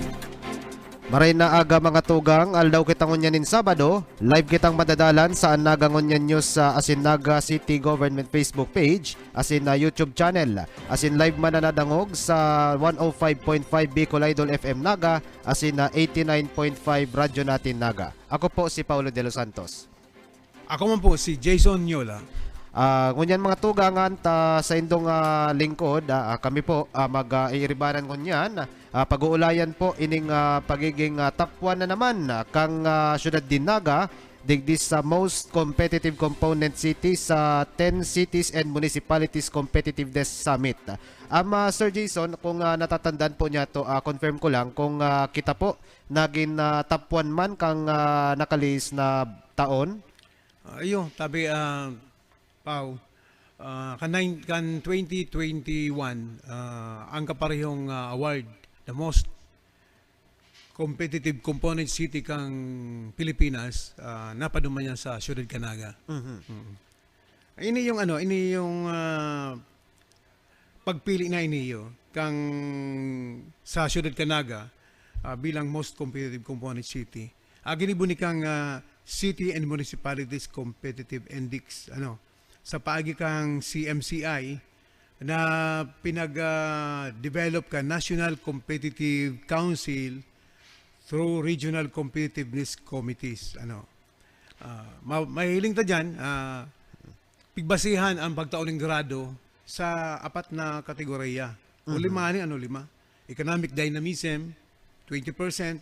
Maray na aga, mga tugang, aldaw kita ngunyan nin Sabado. Live kitang madadalan sa An Naga Ngunyan News sa asin Naga City Government Facebook page, asin na YouTube channel, asin live man na nadangog sa one oh five point five Bicol Idol F M Naga, asin na eighty-nine point five Radyo Natin Naga. Ako po si Paulo De Los Santos. Ako man po si Jason Nyola. Ah, ngunyan, mga tugang, an ta saindong, ah, lingkod, ah, ah, kami po, ah, mag, ah, iiribanan ngunyan, ah, pag-uulayan po ining, ah, pagiging, ah, top one na naman, ah, kang, ah, Syudad nin Naga, digdi sa most competitive component city sa ten Cities and Municipalities Competitiveness Summit. Um, ah, Sir Jason, kung, ah, natatandaan po niya to, ah, confirm ko lang kung, ah, kita po nagin, ah, top one man kang, ah, nakalihis na taon? Ah, iyo, tabi, ah, Pao, ah, kan nine, kan twenty twenty-one, ah, ang kaparehong, ah, award, the most competitive component city kan Pilipinas, ah, napaduman niya sa Syudad kan Naga. Mhm. Mm. Ini yung ano, ini yung, ah, pagpili na ini, iyo, kang sa Syudad kan Naga, ah, bilang most competitive component city. Ah, ginibo ni kang, ah, City and Municipalities Competitive Index, ano, sa paagi kang C M C I na pinag, ah, develop kan National Competitive Council through Regional Competitiveness Committees, ano. Ah, ma-, mahiling ta diyan, ah, pigbasihan ang pagtao nin grado sa apat na kategoriya. O Mhm. lima ni, ano, lima? Economic dynamism, twenty percent,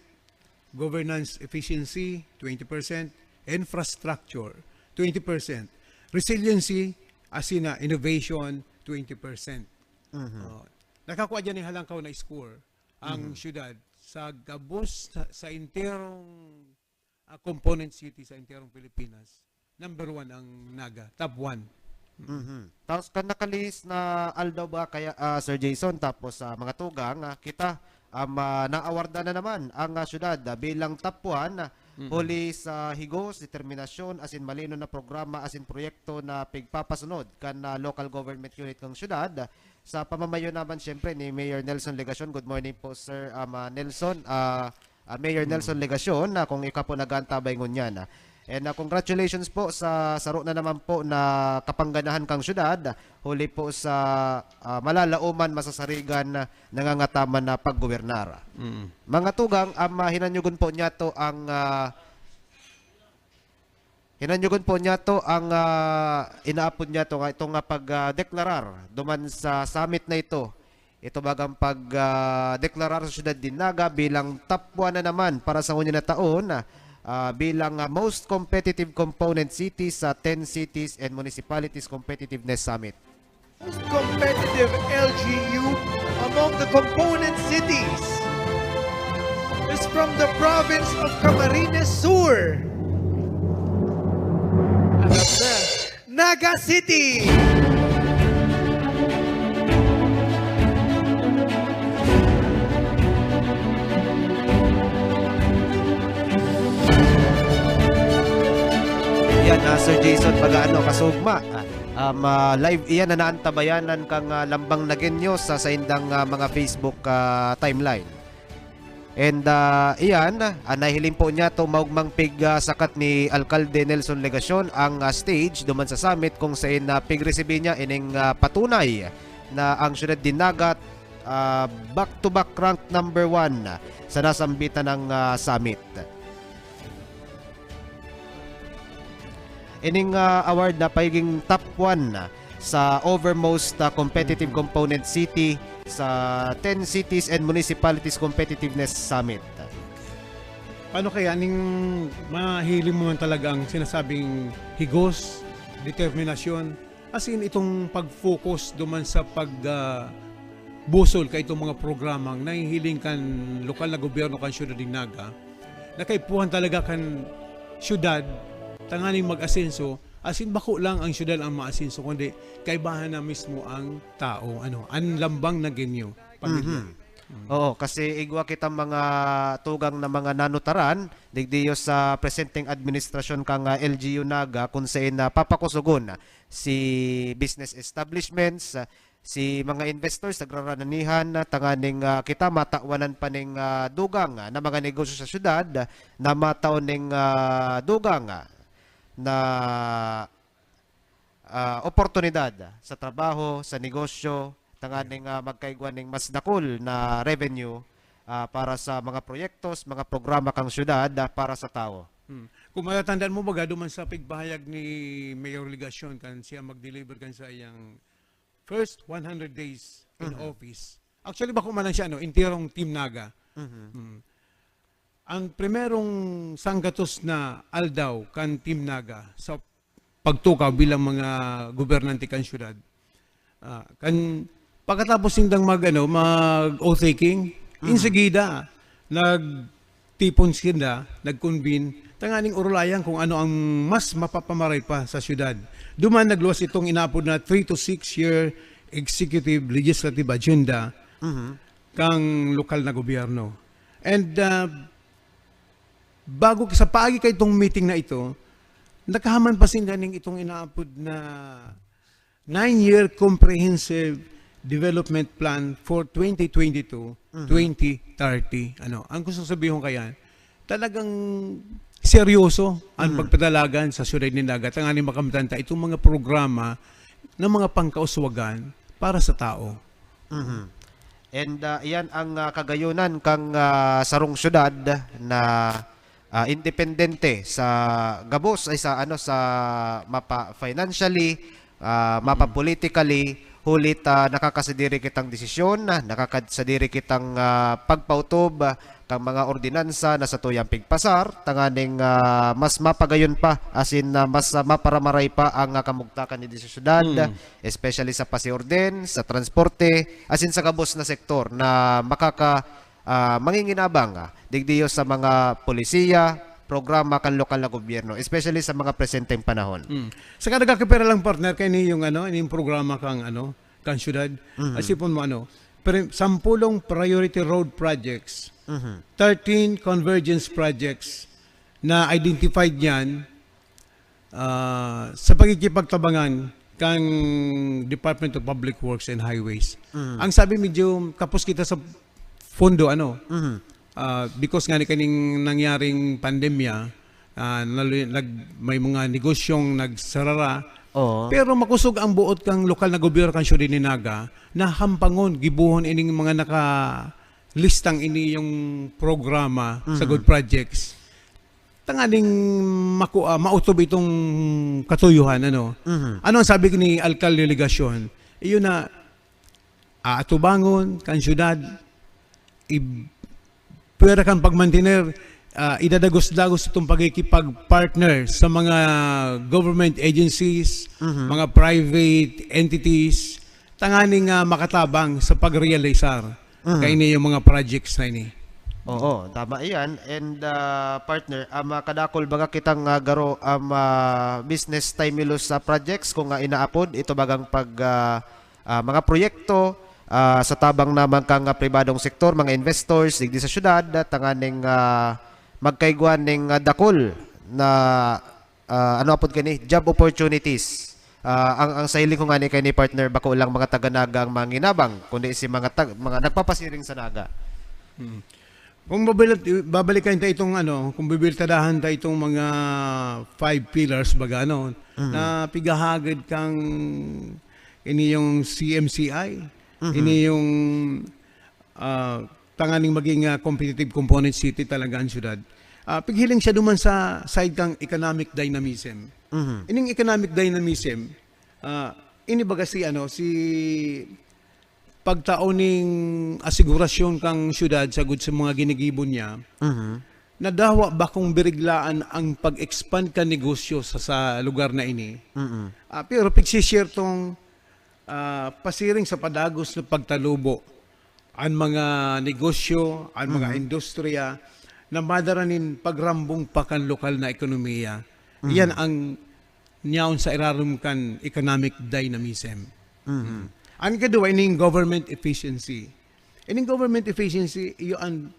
governance efficiency, twenty percent, infrastructure, twenty percent, resiliency, asin na innovation, twenty percent. Mhm. Oh, nakakua diyan nin halangkaw na score ang Mhm. syudad sa gabos sa, sa enterong, ah, component city sa enterong Pilipinas. Number one ang Naga, top one. Mhm. Tapos kan nakalihis na aldaw ba kaya, ah, Sir Jason, tapos, ah, mga tugang, ah, kita, um, ah, naawardan na naman ang, ah, syudad, ah, bilang top one, ah, Mhm. huli sa higos, determinasyon, asin malino na programa, asin proyekto na pigpapasunod kan, ah, local government unit kan syudad. Sa pamamayo naman, siyempre, ni Mayor Nelson Legacion. Good morning po, Sir, um, ah, Nelson. Ah, ah, Mayor Mm. Nelson Legacion, na kung ika po nag-aantabay ngunyan, ah. And, ah, congratulations po sa saro na naman po na kapangganahan kang syudad, huli po sa, ah, malalaoman, masasarigan, na nangangataman na paggobernar. Mm. Mga tugang, um, ah, hinanyugon po niya to ang, ah, Hinanyugon po niya to ang, ah, inaapod niya to nga itong, ah, pag, ah, deklarar duman sa summit na ito. Ito bagang pag, ah, deklarar sa syudad nin Naga bilang top one na naman para sa ngunyan na taon, ah, bilang, ah, most competitive component city sa ten Cities and Municipalities Competitiveness Summit. Most competitive L G U among the component cities is from the province of Camarines Sur. Naga City. Yan, ah, Sir Jason, pag-aano, kasugma. Ah, Um, ah, live iyan na naantabayanan kang, ah, Lambang Nagueño sa saindang, ah, mga Facebook, ah, timeline. And, ah, iyan, ah, nahiling po niya to maugmang pig, ah, sakat ni Alkalde Nelson Legacion ang, ah, stage duman sa summit kung sain na pig-resibi niya ining, ah, patunay na ang siyudad nin Naga, ah, back-to-back rank number one sa nasambitan ng, ah, summit. Ining, ah, award na pagiging top one sa overmost, ah, competitive component city sa ten Cities and Municipalities Competitiveness Summit. Paano kaya ning mahiling mo man talaga ang sinasabing higos, determinasyon, as in itong pag-focus duman sa pag, ah, busol ka itong mga programang nahihiling kan lokal na gobyerno kan siyudad nin Naga, na kaipuhan talaga kan siyudad tanganing mag-asenso, as in bako lang ang siyudad ang maasenso, kundi kaibahan na mismo ang tao, ano, ang lambang na genyo, pamilya. Mhm. Oo, kasi igwa kitang mga tugang na mga nanutaran, digdiyo sa presenteng administrasyon kan, ah, L G U Naga, kung sain na papakusogon si business establishments, si mga investors, nagrarananihan, tanganing, ah, kita matawan pa ning, ah, dugang, ah, na mga negosyo sa syudad, na matao ning, ah, dugang, ah, na, ah, oportunidad sa trabaho, sa negosyo, tanganing, ah, magkaigwa ning mas dakul na revenue, ah, para sa mga proyektos, mga programa kan syudad, ah, para sa tawo. Hmm. Kung matatandaan mo, baga, duman sa pigpahayag ni Mayor Legacion kan siya mag-deliver kan saiyang first one hundred days in Mhm. office. Actually, bako man lang siya, no, enterong Team Naga. Mhm. Hmm. Ang primerong sanggatos na aldaw kan Team Naga sa pagtukaw bilang mga gobernante kan syudad, ah, kan, pagkatapos nindang mag, ano, mag oath-taking, Mhm. insigida, nagtipon sinda, nag-convene, tanganing orolayan kung ano ang mas mapapamaray pa sa syudad. Duman nagluwas itong inaapod na three to six year executive legislative agenda Mhm. kang lokal na gobyerno. And, ah, bago, sa paagi kaitong meeting na ito, nakahaman pa sinda ning itong inaapod na nine-year comprehensive development plan for twenty twenty-two, Mhm. twenty thirty. Ano, ang gusto sabihon kaya, talagang seryoso ang Mhm. pagpadalagan sa siyudad nin Naga tanganing makamtan ta itong mga programa ng mga pangkauswagan para sa tao. Mhm. And, ah, iyan ang, ah, kagayunan kang, ah, sarong syudad na, ah, independente sa gabos, ay, sa, ano, sa mapa-, financially, ah, mapa-politically, huli ta nakakasadiri kitang desisyon, nakakasadiri kitang, ah, pagpautob, ah, kan mga ordinansa na satuyang pigpasar, tanganing, ah, mas mapagayon pa, asin, ah, mas, ah, maparamaray pa ang, ah, kamugtakan digdi sa syudad, Mm. especially sa pasiorden, sa transporte, asin sa gabos na sektor na makaka-, ah, manginginabang, ah, digdiyo sa mga polisiya, programa kan lokal na gobyerno, especially sa mga presenteng panahon. Mm. Saka nagkakapira lang, partner, kay ini yung, ano, ini yung programa kang, ano, kang syudad. Mhm. Asipon mo, ano, pero sampulong priority road projects, Mhm. thirteen convergence projects na identified niyan, ah, sa pagkikipagtabangan kang Department of Public Works and Highways. Mhm. Ang sabi, medyo kapos kita sa pondo, ano, Mhm. ah, because nga ni kaning nangyaring pandemya, ah, nalo-, nag-, may mga negosyong nagsarara. Oo. Pero makosog ang buot kang lokal na gobyerno kan Siyudad nin Naga na hampangon, gibohon ining mga nakalistang ini yung programa sa Mhm. good projects. Tanganing maku-, ah, maotob itong katuyohan, ano? Mhm. Ano ang sabi ni Alkalde Legacion? Iyon na, aatubangon kan siyudad, ib-, pwera kan pagmantener, ah, idadagos-dagos itong pagkikipag-partner sa mga government agencies, Mhm. mga private entities, tanganing, ah, makatabang sa pag-realisar Mhm. kaini yung mga projects na ini. Oo, tama iyan. And, ah, partner, ah, makadakol baga kitang, ah, garo, ah, ma-, business stimulus sa projects kung, ah, inaapod ito bagang pag, ah, ah, mga proyekto, ah, sa tabang naman kang, ah, pribadong sektor, mga investors digdi sa syudad, ah, tanganing, ah, magkaigwa ning, ah, dakul na, ah, ano apod kani, job opportunities. Ah, ang, ang sa hiling ko ngani kay ni partner, bako lang mga taga Naga ang manginabang, kundi si mga tag-, mga nagpapasiring sa Naga. Mm. Kung babalik, babalikan ta itong ano, kung bibiltadahan ta itong mga five pillars baga, ano, Mm. na pigahagad kang ini yung C M C I, Mhm. ini yung, ah, tanganing maging, ah, competitive component city talaga ang syudad. Ah, pighiling siya duman sa side kang economic dynamism. Mhm. Ining economic dynamism, ah, ini baga si ano, si pagtao ning asigurasyon kang syudad sagud sa mga ginigibo niya, Mhm. nadawa bakong biriglaan ang pag-expand kan negosyo sa, sa lugar na ini. Mm. Ah, pero pigsishare tong, ah, pasiring sa padagos na pagtalubo an mga negosyo, an mga Mhm. industriya na madara nin pagrambong pa kan lokal na ekonomiya. Mhm. Iyan ang niyaon sa irarom kan economic dynamism. Mhm. Ang ikaduwa, ining government efficiency. Ining government efficiency, iyo ang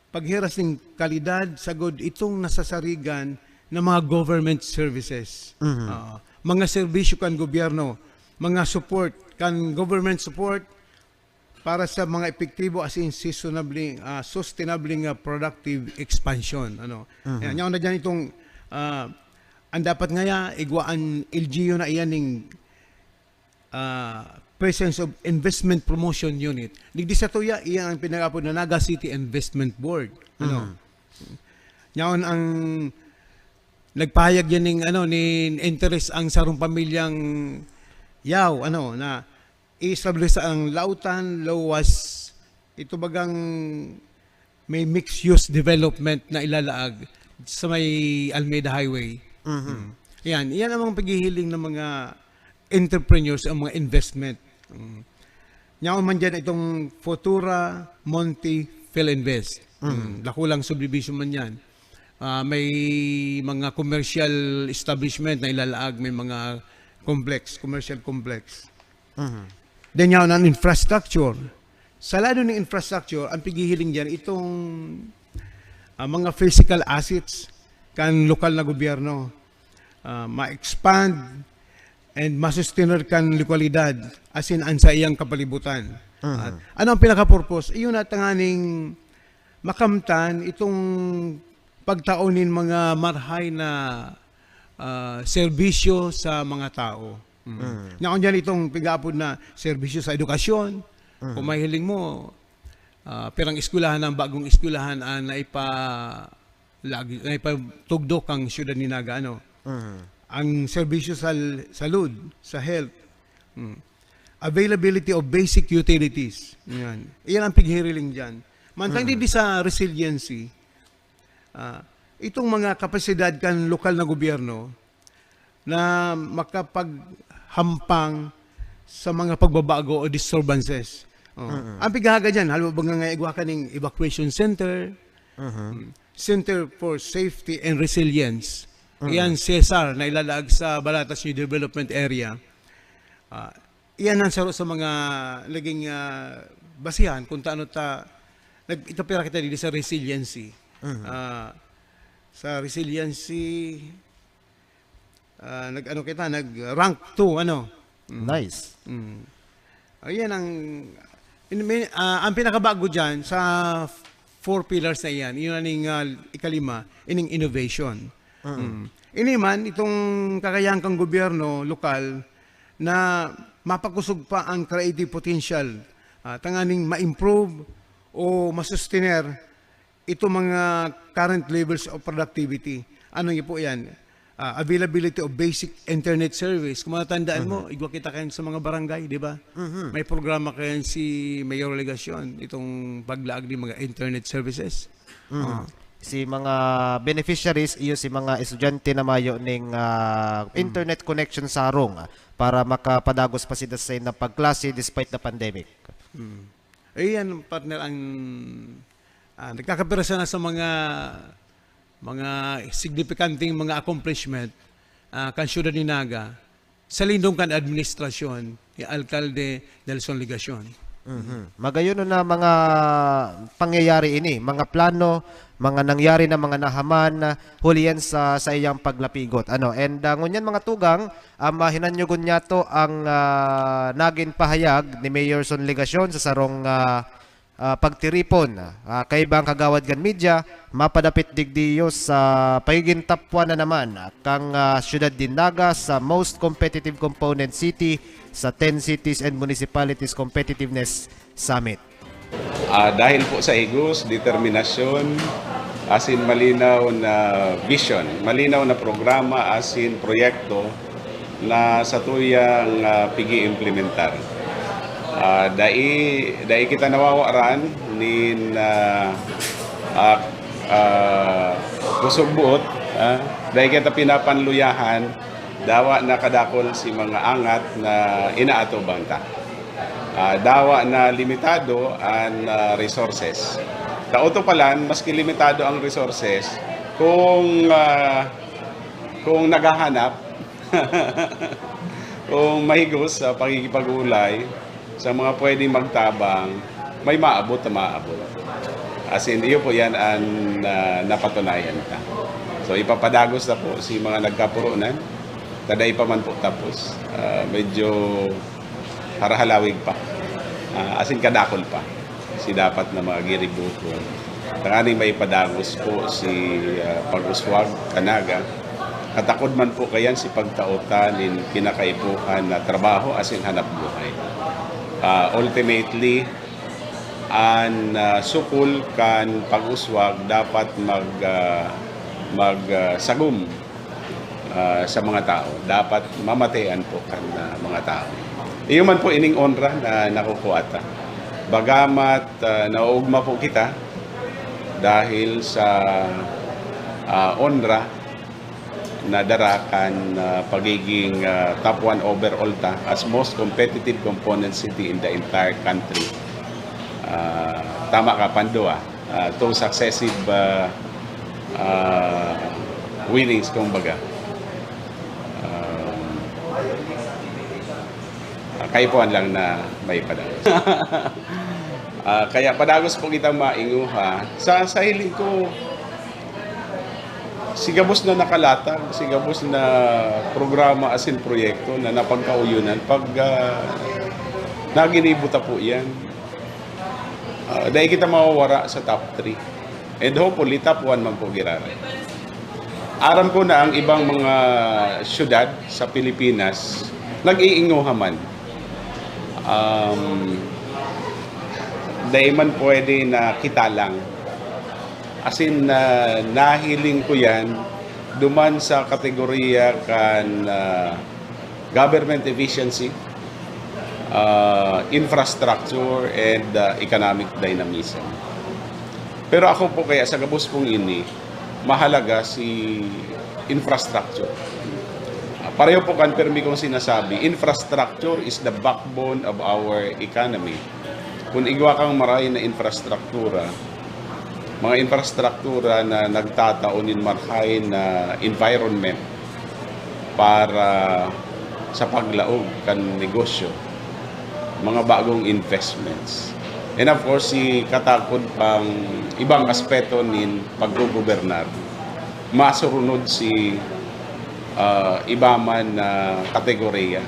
paghiras ning kalidad sagud itong nasasarigan ng mga government services. Mhm. Ah, mga serbisyo kan gobyerno, mga support, kan government support para sa mga epektibo as in seasonably, ah, sustainably nga productive expansion, ano. Mhm. Yan, yan na dyan itong, ah, ang dapat ngaya, igwa an L G U na iyan ning, ah, presence of investment promotion unit. Digdi sa tuya, iyan ang pinag-apod na Naga City Investment Board. Ano? Mhm. Yaon ang nagpahayag yan ning, ano, nin interest ang sarong pamilyang Yao, ano, na i-establish ang Lautan, Lowas, ito bagang may mixed-use development na ilalaag sa may Almeida Highway. Mhm. Mm. Yan, yan ang mga paghihiling ng mga entrepreneurs, ang mga investment. Mm. Yaon man dyan itong Futura Monte Filinvest. Mhm. Mm. Dakulang subdivision man yan. Ah, may mga commercial establishment na ilalaag, may mga complex, commercial complex. Mhm. Then yaon ang infrastructure. Sa lado ng infrastructure, ang pighihiling diyan, itong, ah, mga physical assets kan lokal na gobyerno, ah, ma-expand and masustener kan lokalidad, asin an saiyang kapalibutan. Mhm. At ano ang pinaka-purpose? Iyon na tanganing makamtan itong pagtao nin mga marhay na, ah, serbisyo sa mga tao. Mm. Mm. Yaon diyan itong pig-aapod na serbisyo sa edukasyon. Mm. Kung mahiling mo, ah, pirang eskwelahan ang bagong eskwelahan ang naipa-, lagi, naipatugdok ang siyudad ni Naga, ano? Mm. Ang serbisyo sa l-, salud, sa health. Mm. Availability of basic utilities. Yan. Iyan ang pighiriling diyan. Mantang Mm. digdi sa resiliency, ah, itong mga kapasidad kan lokal na gobyerno na makapaghampang sa mga pagbabago o disturbances. Oh. Mm-mm. Ang pighahaga diyan, halimbawa, nga igwa ka ning evacuation center, Mm-hmm. mm, Center for Safety and Resilience. Mm-mm. Iyan, CESAR, na ilalaag sa Baratas New Development Area. Ah, iyan ang saro sa mga naging, ah, basihan kung taano ta, nag-, itapira kita dito sa resiliency. Mm-hmm. Ah, sa resiliency, ah, nag-ano kita, nag-rank two, ano. Mm. Nice. Mm. Ayan ang, in-, may, ah, ang pinakabago dyan sa four pillars na iyan, yun ang, ah, ikalima, ining innovation. Mm. Mm. Ini man, itong kakayahan kang gobyerno lokal na mapagkusog pa ang creative potential, ah, tanganing ma-improve o masustener itong mga current levels of productivity. Ano niyo po yan? Ah, availability of basic internet service. Kung matatandaan mo, Mhm. igwa kita kayo sa mga barangay, di ba? Mhm. May programa kayo si Mayor Legacion, itong paglaag ng mga internet services. Mhm. Ah. Si mga beneficiaries, iyo si mga estudyante na mayo ning, ah, Mm. internet connection sa harong, ah, para makapadagos pa sila sa ilang pagklase despite the pandemic. Mm. Ayan, partner, ang, ah, nagkakapirasa na sa mga, mga signipikanting mga accomplishment, ah, kan siyudad ni Naga, sa lindong kan administrasyon ni Alkalde Nelson Legacion. Mhm. Magayon na mga pangyayari ini, mga plano, mga nangyari na mga nahaman, huli yan sa, sa iyang paglapigot. Ano? And, ah, ngunyan, mga tugang, um, ah, hinanyugon niya to ang, ah, nagin pahayag ni Mayor Son Legacion sa sarong, ah, ah, pagtiripon, ah, kaiba ang Kagawad kan Media, mapadapit digdi iyo sa pagigin top one na naman kan, ah, Syudad nin Naga sa most competitive component city sa ten Cities and Municipalities Competitiveness Summit. Ah, dahil po sa higos, determinasyon, asin malinaw na vision, malinaw na programa, asin proyekto na satuyang, ah, pig-iimplementar. Ah, dai, dai kita nawawaran nin, ah, ah, ah, kusog buot, ah, dai kita pinapanluyahan, dawa na kadakul si mga angat na inaatubang ta. Ah, dawa na limitado an, ah, resources. Kautopalan, maski limitado ang resources, kung, ah, kung naghahanap, kung mahigos sa pakikipag-ulay sa mga pwedeng magtabang, may maabot na maabot. As in, iyo po yan ang, ah, napatunayan ta. So, ipapadagos na po si mga nagkapurunan. Taday pa man po tapos. Ah, medyo harahalawig pa. Ah, as in, kadakul pa si dapat na mga giribuhon. Tanganing maipadagos po si, ah, pag-uswag kan Naga. Katakod man po kayan si pagtao ta nin kinakaipuhan na trabaho asin hanap buhay. Ah, ultimately, an, ah, sukol kan pag-uswag dapat mag, ah, mag, ah, sagom, ah, sa mga tao. Dapat mamatean po kan, ah, mga tao. Iyo man po ining onra na nakukuha ta. Bagamat, ah, naoogma po kita dahil sa, ah, onra na dara kan, ah, pagiging, ah, top one overall ta as most competitive component city in the entire country. Ah, tama ka, pandua. Ah, two successive, ah, ah, winnings, kumbaga. Um, ah, kaipuhan lang na maipadagos. Ah, kaya padagos po kitang mainguha. Sa, sa hiling ko, si gabos na nakalatag, si gabos na programa asin proyekto na napagkauyonan pag, ah, naginibo ta po yan. Ah, dai kita mawawara sa top three. And hopefully, top one man po giraray. Aram ko na ang ibang mga syudad sa Pilipinas, nag-iinguha man. Um, dai man pwede na kita lang. As in, ah, nahiling ko yan duman sa kategorya kan, ah, government efficiency, ah, infrastructure, and, ah, economic dynamism. Pero ako po kaya sa gabos pong ini, mahalaga si infrastructure. Ah, pareho po kan permi kong sinasabi, infrastructure is the backbone of our economy. Kung igwa kang maray na infrastruktura, mga infrastruktura na nagtatao nin marhay na environment para sa paglaog kan negosyo, mga bagong investments. And of course, si katakod pang ibang aspeto nin paggogobernar, masurunod si, ah, iba man na kategoriya.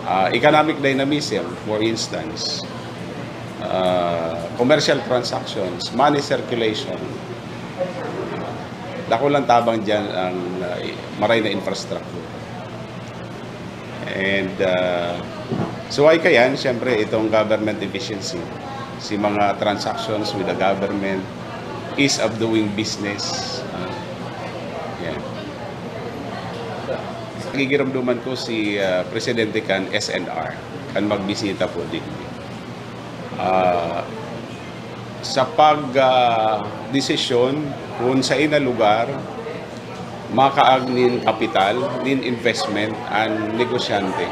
Ah, economic dynamism, for instance, ah, commercial transactions, money circulation, dakulang tabang diyan ang, ah, maray na infrastructure. And, ah, suway kayan, siyempre, itong government efficiency, si mga transactions with the government, ease of doing business. Ah, yan. Nagigiromdoman ko si, ah, Presidente kan S N R, kan magbisita po din. Ah, sa pag, ah, desisyon kung sa ina lugar, makaag nin kapital, nin investment, an negosyante.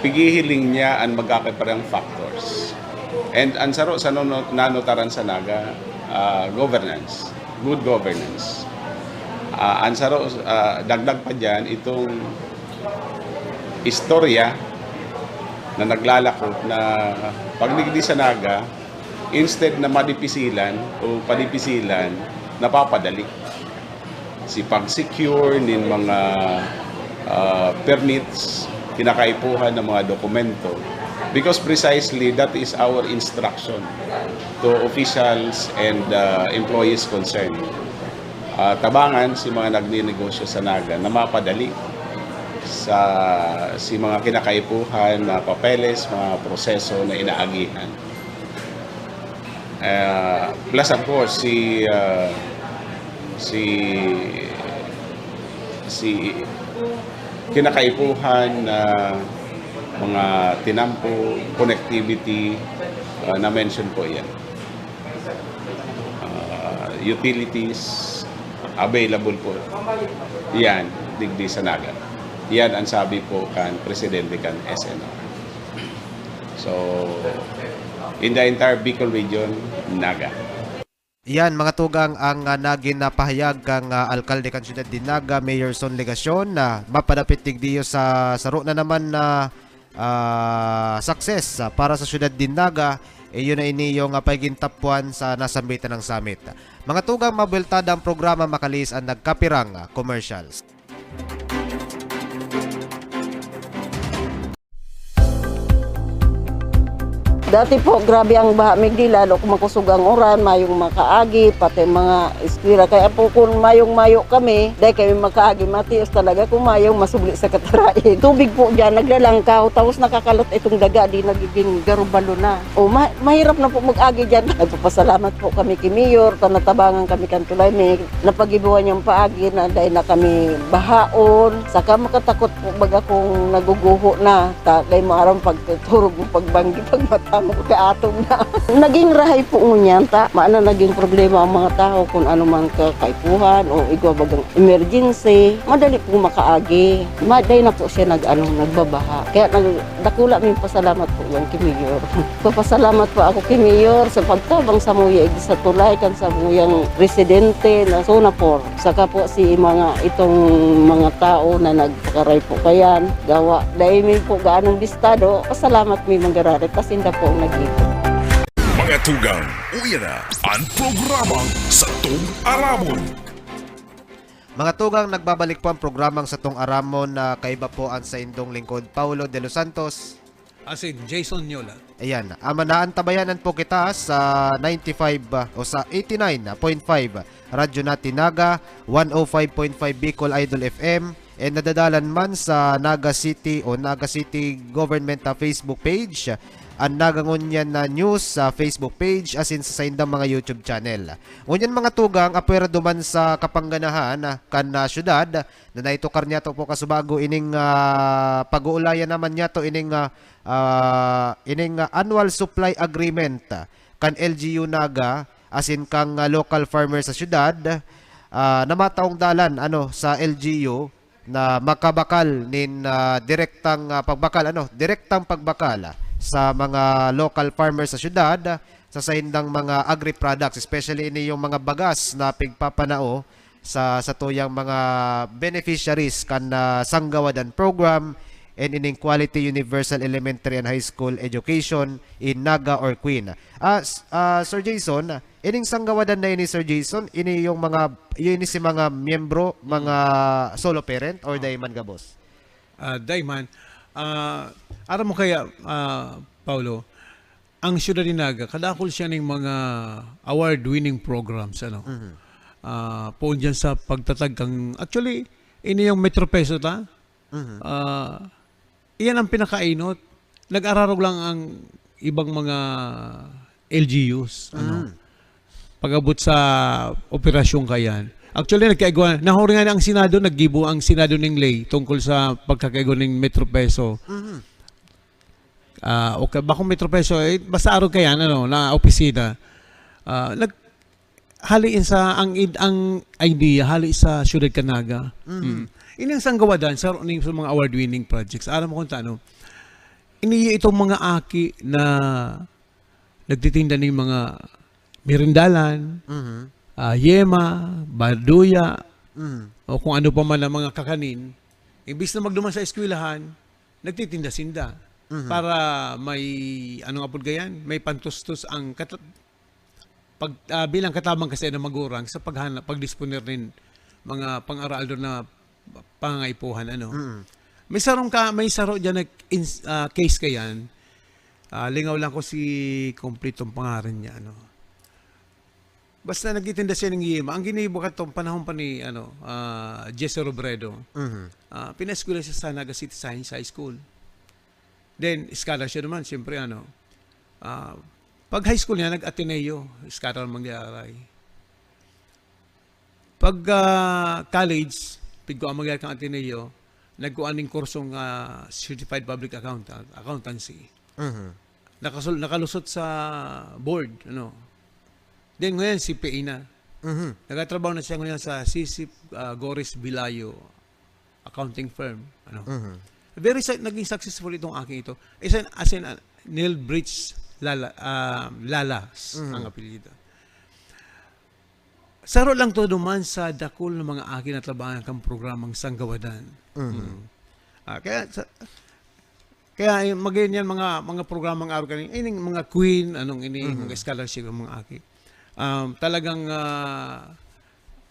Pigihiling niya an magkakaparehang factors. And an saro sa nono-, nanotaran sa Naga, ah, governance, good governance. Ah, an saro, ah, dagdag pa diyan, itong istorya na naglalakop na pag digdi sa Naga, instead na madipisilan o padipisilan, napapadali si pag-secure nin mga, ah, permits, kinakaipuhan ng mga dokumento. Because precisely that is our instruction to officials and uh, employees concerned. Uh, tabangan si mga nagnenegosyo sa Naga na mapadali sa si mga kinakaipuhan na papeles, mga proseso na inaagihan. Uh, plus of course si uh, si si kinakaipuhan na mga tinampo, connectivity, uh, na-mention po yan. Uh, utilities, available po yan, digdi sa Naga. Yan ang sabi po kan presidente kan S N R. So, in the entire Bicol region, Naga. Yan, mga tugang, ang uh, nagin na pahayag kang uh, alkalde kan siyudad din Naga, Mayor Son Legacion, na mapadapit digdiyo sa saro na naman na uh, success uh, para sa siyudad din Naga. Iyon na ini yung uh, pagiging top one sa nasambitan ng summit. Mga tugang, mabweltada ang programa, makaliis ang nagkapirang uh, commercials. Dati po, grabe ang baha, migdi, lalo kung makusog ang uran, mayong makaagi, pati mga eskwela. Kaya po, kung mayong-mayo kami, dahil kami makaagi, matios talaga kung mayong masubli sa katarain. Tubig po dyan, naglalangkaw, tapos nakakalot itong daga, di nagiging garubalo na. O, ma- mahirap na po mag-agi dyan. Nagpapasalamat po kami kay Mayor, tanatabangan kami kan tulay, may napagibuhan niyang paagi na dahil na kami bahaon. Saka makatakot po baga kung naguguho na. Ta, dahil maaram pagturog mo, pagbanggi, pagmata mo, kaatong na. Naging rahay po ngunyan, ta. Maana naging problema ang mga tao kung ano man kakaipuhan o igwa bagang emergency. Madali po makaagi. Maday na po siya nag, ano, nagbabaha. Kaya nag, dakula may pasalamat po yan kay Mayor. Papasalamat po ako kay Mayor sa pagtabang sa muya sa tulay kan sa muyang residente na Sonapor. Saka po si mga itong mga tao na nagpakaray po kayan. Gawa, dahil may po gaanong bistado, pasalamat may manggararit, tas inda po ang nag-ipon. Mga tugang, uya na ang programang Satong Aramon. Mga tugang, nagbabalik po ang programang Satong Aramon na kaiba po ang saindong lingkod, Paulo de los Santos. Asin Jason Nyola. Ayan, ama naantabayanan po kita sa ninety-five ah, o sa eighty-nine point five Radyo Natin Naga, one oh five point five Bicol Idol F M, and nadadalan man sa Naga City o Naga City Government ah, Facebook page, ang Naga Ngunyan na News sa Facebook page, asin sa saindang mga YouTube channel. Ngunyan mga tugang, apwera duman sa kapangganahan ah, kan ah, syudad, na naitukar niyato po kasubago ining ah, pag-uulayan naman niyato ining ah, ah, ining ah, annual supply agreement ah, kan L G U Naga asin kang ah, local farmer sa syudad ah, na mataong dalan ano sa L G U na makabakal nin ah, direktang ah, pagbakal ano direktang pagbakal ah, sa mga local farmers sa syudad sa saindang mga agri-products, especially ini yung mga bagas na pigpapanao sa satuyang mga beneficiaries kan ah, Sanggawadan Program and ining Quality Universal Elementary and High School Education in Naga or Queen. Ah, s- ah, Sir Jason, ining Sanggawadan na ini, Sir Jason, ini yung mga ini si mga miyembro, mga solo parent or dai man gabos? Ah, Daiman, ah, aram mo kaya, ah, Paulo, ang Siyudad ni Naga, kadakol siya ning mga award-winning programs, ano. Ah, poon dyan sa pagtatag kang, actually, ini yung Metro Peso ta. Ah, iyan ang pinakainot. Nag-ararog lang ang ibang mga L G Us, ano. Pag-abot sa operasyon kayan. Actually, nagkaigwa, nahuri nga ang Senado, naggibo ang Senado ning ley tungkol sa pagkakaigwa ning Metro Peso. Ah, o ka, bakong Metro Peso, eh, basta arog kayan, ano, na opisina. Ah, nag, hali sa, ang, id- ang idea, hali sa Siyudad kan Naga. Mm. Ini ang Sanggawadan, sa, sa mga award-winning projects. Aram mo kung ano, ini itong mga aki na nagtitinda ng mga merindalan, ah, yema, baduya, o kung ano pa man ang mga kakanin. Imbis na magduman sa eskwelahan, nagtitinda-sinda para may, ano nga pud gayan, may pantustos ang kat- pag, ah, bilang katabang kasi ng magurang sa paghanap, pagdisponer nin mga pang-araldo na pangangaipuhan, ano. May sarong ka, may saro dyan na ins- ah, case kayan. Ah, lingaw lang ko si kumpletong pangaran niya, ano. Basta nagtitinda siya ng yema. Ang ginibo katong panahon pa ni, ano, ah, Jesse Robredo. Mhm. Ah, pinaeskwela siya sa Naga City Science High School. Then, scholar siya naman, siyempre, ano. Ah, pag high school niya, nag-Ateneo, scholar mangyayari. Pag, ah, college, pigkuha mangyayari kang Ateneo, nagkuha ning kursong, ah, Certified Public Accountant, Accountancy. Mhm. Nakasul-, nakalusot sa board, ano. Then, ngayon, C P A na. Mhm. Nagtatrabaho na siya ngayon sa Sisip, ah, Gores Bilayo Accounting Firm, ano. Mhm. Very sa-, naging successful itong aking ito. As in, as in, ah, Neil Bridge Lala, ah, Lalas Mhm. ang apelyido. Saro lang to duman sa dakul na mga aki na trabaho kan programang Sanggawadan. Mhm. Mm. Ah, kaya sa, kaya, eh, magayon yan mga, mga programang araw kanin, ining mga queen, anong ini, Mhm. mga scholarship ang mga aki. Um, talagang, ah,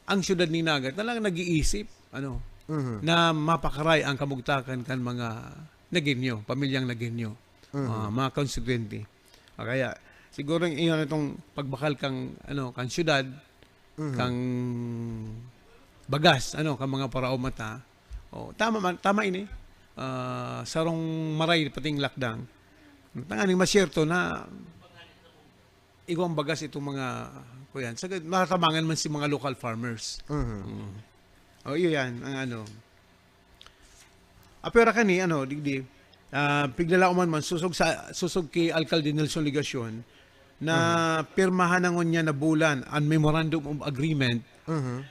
ang siyudad ni Naga, talagang nag-iisip, ano, Mhm. na mapakaray ang kamugtakan kan mga Nagueño, pamilyang Nagueño, Mhm. ah, mga konstituyente. Ah, kaya, siguro yung iyon itong pagbakal kang, ano, kang siyudad, Mhm. kang bagas, ano, kang mga paraoma ta. Oh, tama man, tama ini. Ah, sarong maray pating lakdang. Tanganing masyerto na igwang bagas itong mga, kuyan. Sa, matatabangan man si mga local farmers. Mhm. Mm. Oh, iyo yan, ang ano. Ah, pero kani, ano, digdi, ah, piglalaoman man, susog sa, susog ki Alcalde Nelson Legacion, na Mhm. pirmahan na ngunyan na bulan an Memorandum of Agreement Mhm.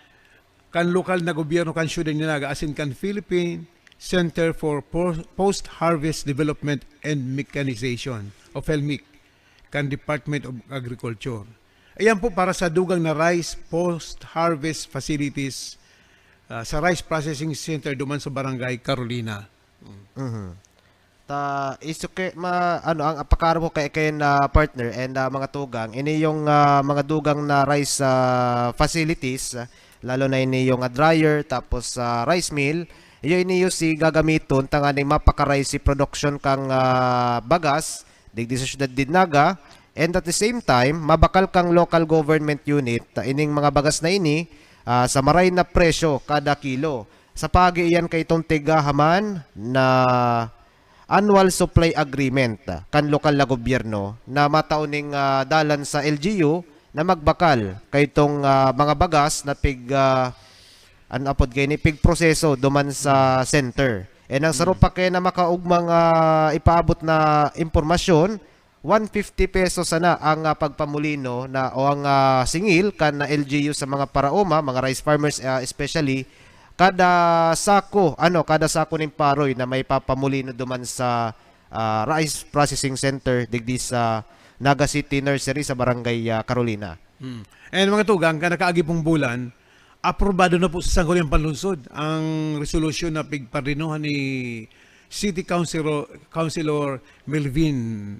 kan lokal na gobyerno kan Siyudad ni Naga, asin kan Philippine Center for Po-, Post-Harvest Development and Mechanization, o PHELMIC, kan Department of Agriculture. Ayan po para sa dugang na rice post-harvest facilities, ah, sa rice processing center duman sa Barangay Carolina. Mhm. Ta, isuke, ma-, ano, ang pakaaro ko kay, kay na partner and, ah, mga tugang, ini yung, ah, mga dugang na rice, ah, facilities, ah, lalo na ini yung, ah, dryer, tapos, ah, rice mill, iyo ini yung si gagamiton tanganing mapakaray si production kang, ah, bagas, digdi sa siyudad nin Naga, and at the same time, mabakal kang local government unit, ta ining mga bagas na ini, ah, sa maray na presyo kada kilo. Sa paagi iyan kaitong tigahaman na annual supply agreement, ah, kan lokal na gobyerno na matao ning, ah, dalan sa L G U na magbakal kaitong, ah, mga bagas na pig, ah, ano apod kaini, pigproseso duman sa center. And ang saro pa kaya na makaugmang, ah, ipaabot na impormasyon, one fifty pesos sana ang, ah, pagpamulino na o ang, ah, singil kan na L G U sa mga paraoma, mga rice farmers, ah, especially, kada sako, ano, kada sako nin paroy na maipapamulino duman sa, ah, rice processing center digdi sa Naga City Nursery sa Barangay, ah, Carolina. Hmm. And mga tugang, kan nakaagi pong bulan, aprobado na po sa Sangguniang Panlungsod ang resolusyon na pigparinuhan ni City Councilor, Councilor Melvin,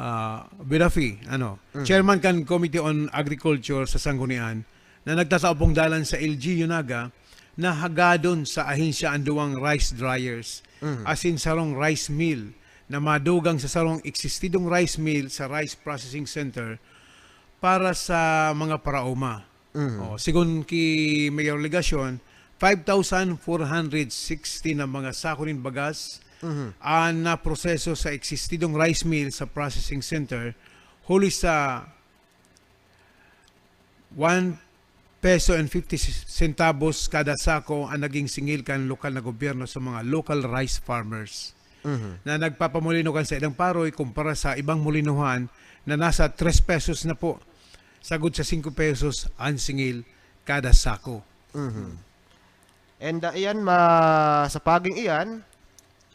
ah, Birafi, ano, Mhm. chairman kan Committee on Agriculture sa Sanggunian, na nagtatao pong dalan sa L G U Naga na hagadon sa ahensya an duwang rice dryers, Mhm. asin sarong rice mill na madugang sa sarong eksistidong rice mill sa rice processing center para sa mga paraoma. Mhm. Oh, sigon ki Mayor Legacion, five thousand four hundred sixty na mga sako nin bagas Mhm. an naproseso sa eksistidong rice mill sa processing center, huli sa one peso and fifty centavos kada sako an naging singil kan lokal na gobyerno sa mga local rice farmers Mhm. na nagpapamulino kan saindang paroy kumpara sa ibang mulinuhan na nasa tres pesos na po, sagkod sa singko pesos an singil kada sako. Mhm. And, ah, iyan, ma-, sa paging iyan,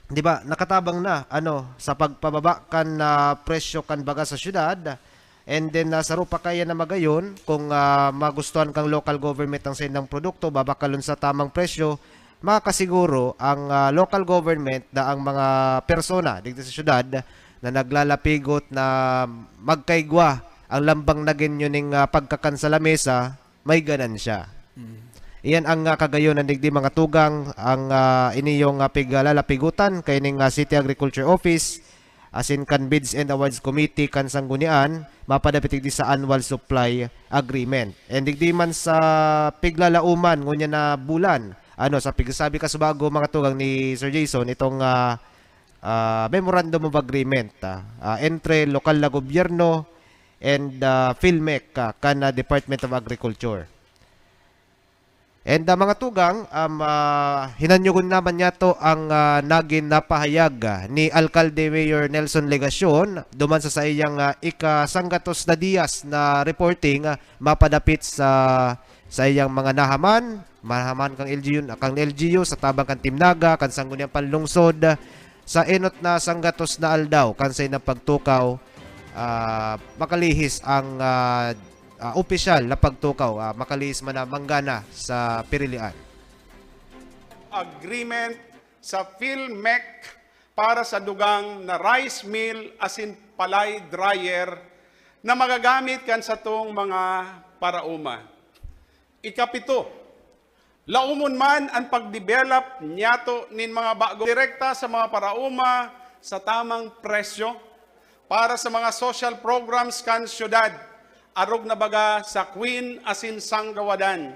di ba, nakatabang na, ano, sa pagpababa kan, ah, presyo kan baga sa syudad. And then, ah, saro pa kaya na magayon, kung, ah, magustuhan kang local government ang saindang produkto, babakalon sa tamang presyo, makakasiguro ang, ah, local government na ang mga persona digdi sa syudad na naglalapigot na magkaigwa ang lambang na genyo ning, ah, pagkakan sa lamesa, may ganansya. Mm. Iyan ang, ah, kagayonan digdi, mga tugang, ang, ah, iniyong, ah, piglalapigutan kaining, ah, City Agriculture Office, asin kan Bids and Awards Committee kan Sanggunian, mapadapit digdi sa annual supply agreement. And digdi man sa piglalauman ngunyan na bulan, ano, sa pigsasabi kasubago, mga tugang, ni Sir Jason, itong, ah, ah, Memorandum of Agreement, ah, ah, entre lokal na gobyerno and, ah, PhilMec, ah, kan, ah, Department of Agriculture. And, ah, mga tugang, um, ah, hinanyogon naman niyato ang, ah, nagin na pahayag, ah, ni Alkalde Mayor Nelson Legacion duman sa saiyang, ah, ikasanggatos na diyas na reporting, ah, mapadapit sa saiyang mga nahaman, nahaman kang L G U, kang L G U, sa tabang kan Team Naga, kan Sangguniang Panlungsod, sa enot na sanggatos na aldaw kan saindang pagtukaw, ah, makalihis ang, ah, ah, opisyal na pagtukaw, ah, makalihis man na manggana sa pirilian. Agreement sa PhilMec para sa dugang na rice mill asin palay dryer na magagamit kan satong mga paraoma. Ikapito, laomon man an pagdevelop niyato nin mga bago direkta sa mga paraoma sa tamang presyo para sa mga social programs kan syudad, arog na baga sa Queen asin Sanggawadan.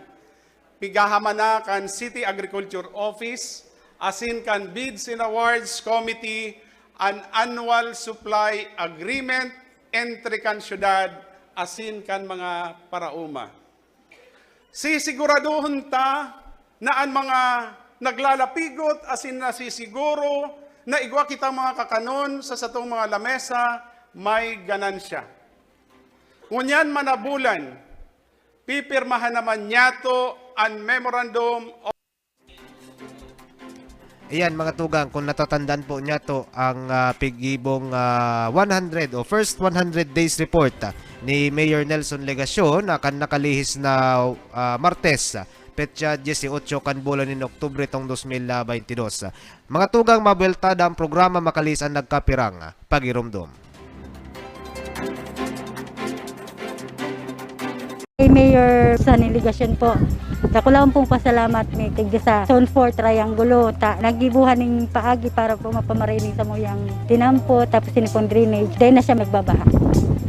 Pigahaman na kan City Agriculture Office asin kan Bids and Awards Committee an annual supply agreement entre kan syudad asin kan mga paraoma. Sisiguradohon ta na an mga naglalapigot asin nasisiguro na igwa kita mga kakanon sa satong mga lamesa may ganansya. Ngunyan manabulan, pipirmahan naman niyato an Memorandum of Ayan, mga tugang, kung natatandaan po niyato ang, ah, pigibong, ah, one hundred o first one hundred days report, ah, ni Mayor Nelson Legacion, na kan nakalihis na, ah, Martes, ah, petsa dieciocho kan bulan nin Oktubre tong dos mil baynte dos. Mga tugang, mabuweltada ang programa, makalihis an nagkapirang, ah, pagiromdom. Kay Mayor Sonny Legacion po, dakulaon pong pasalamat mi tigdi sa Zone four Triangulo, ta naggibohan ning paagi para po mapamaray ning samuyang tinampo, tapos ini pong drainage, dai na siya magbabaha.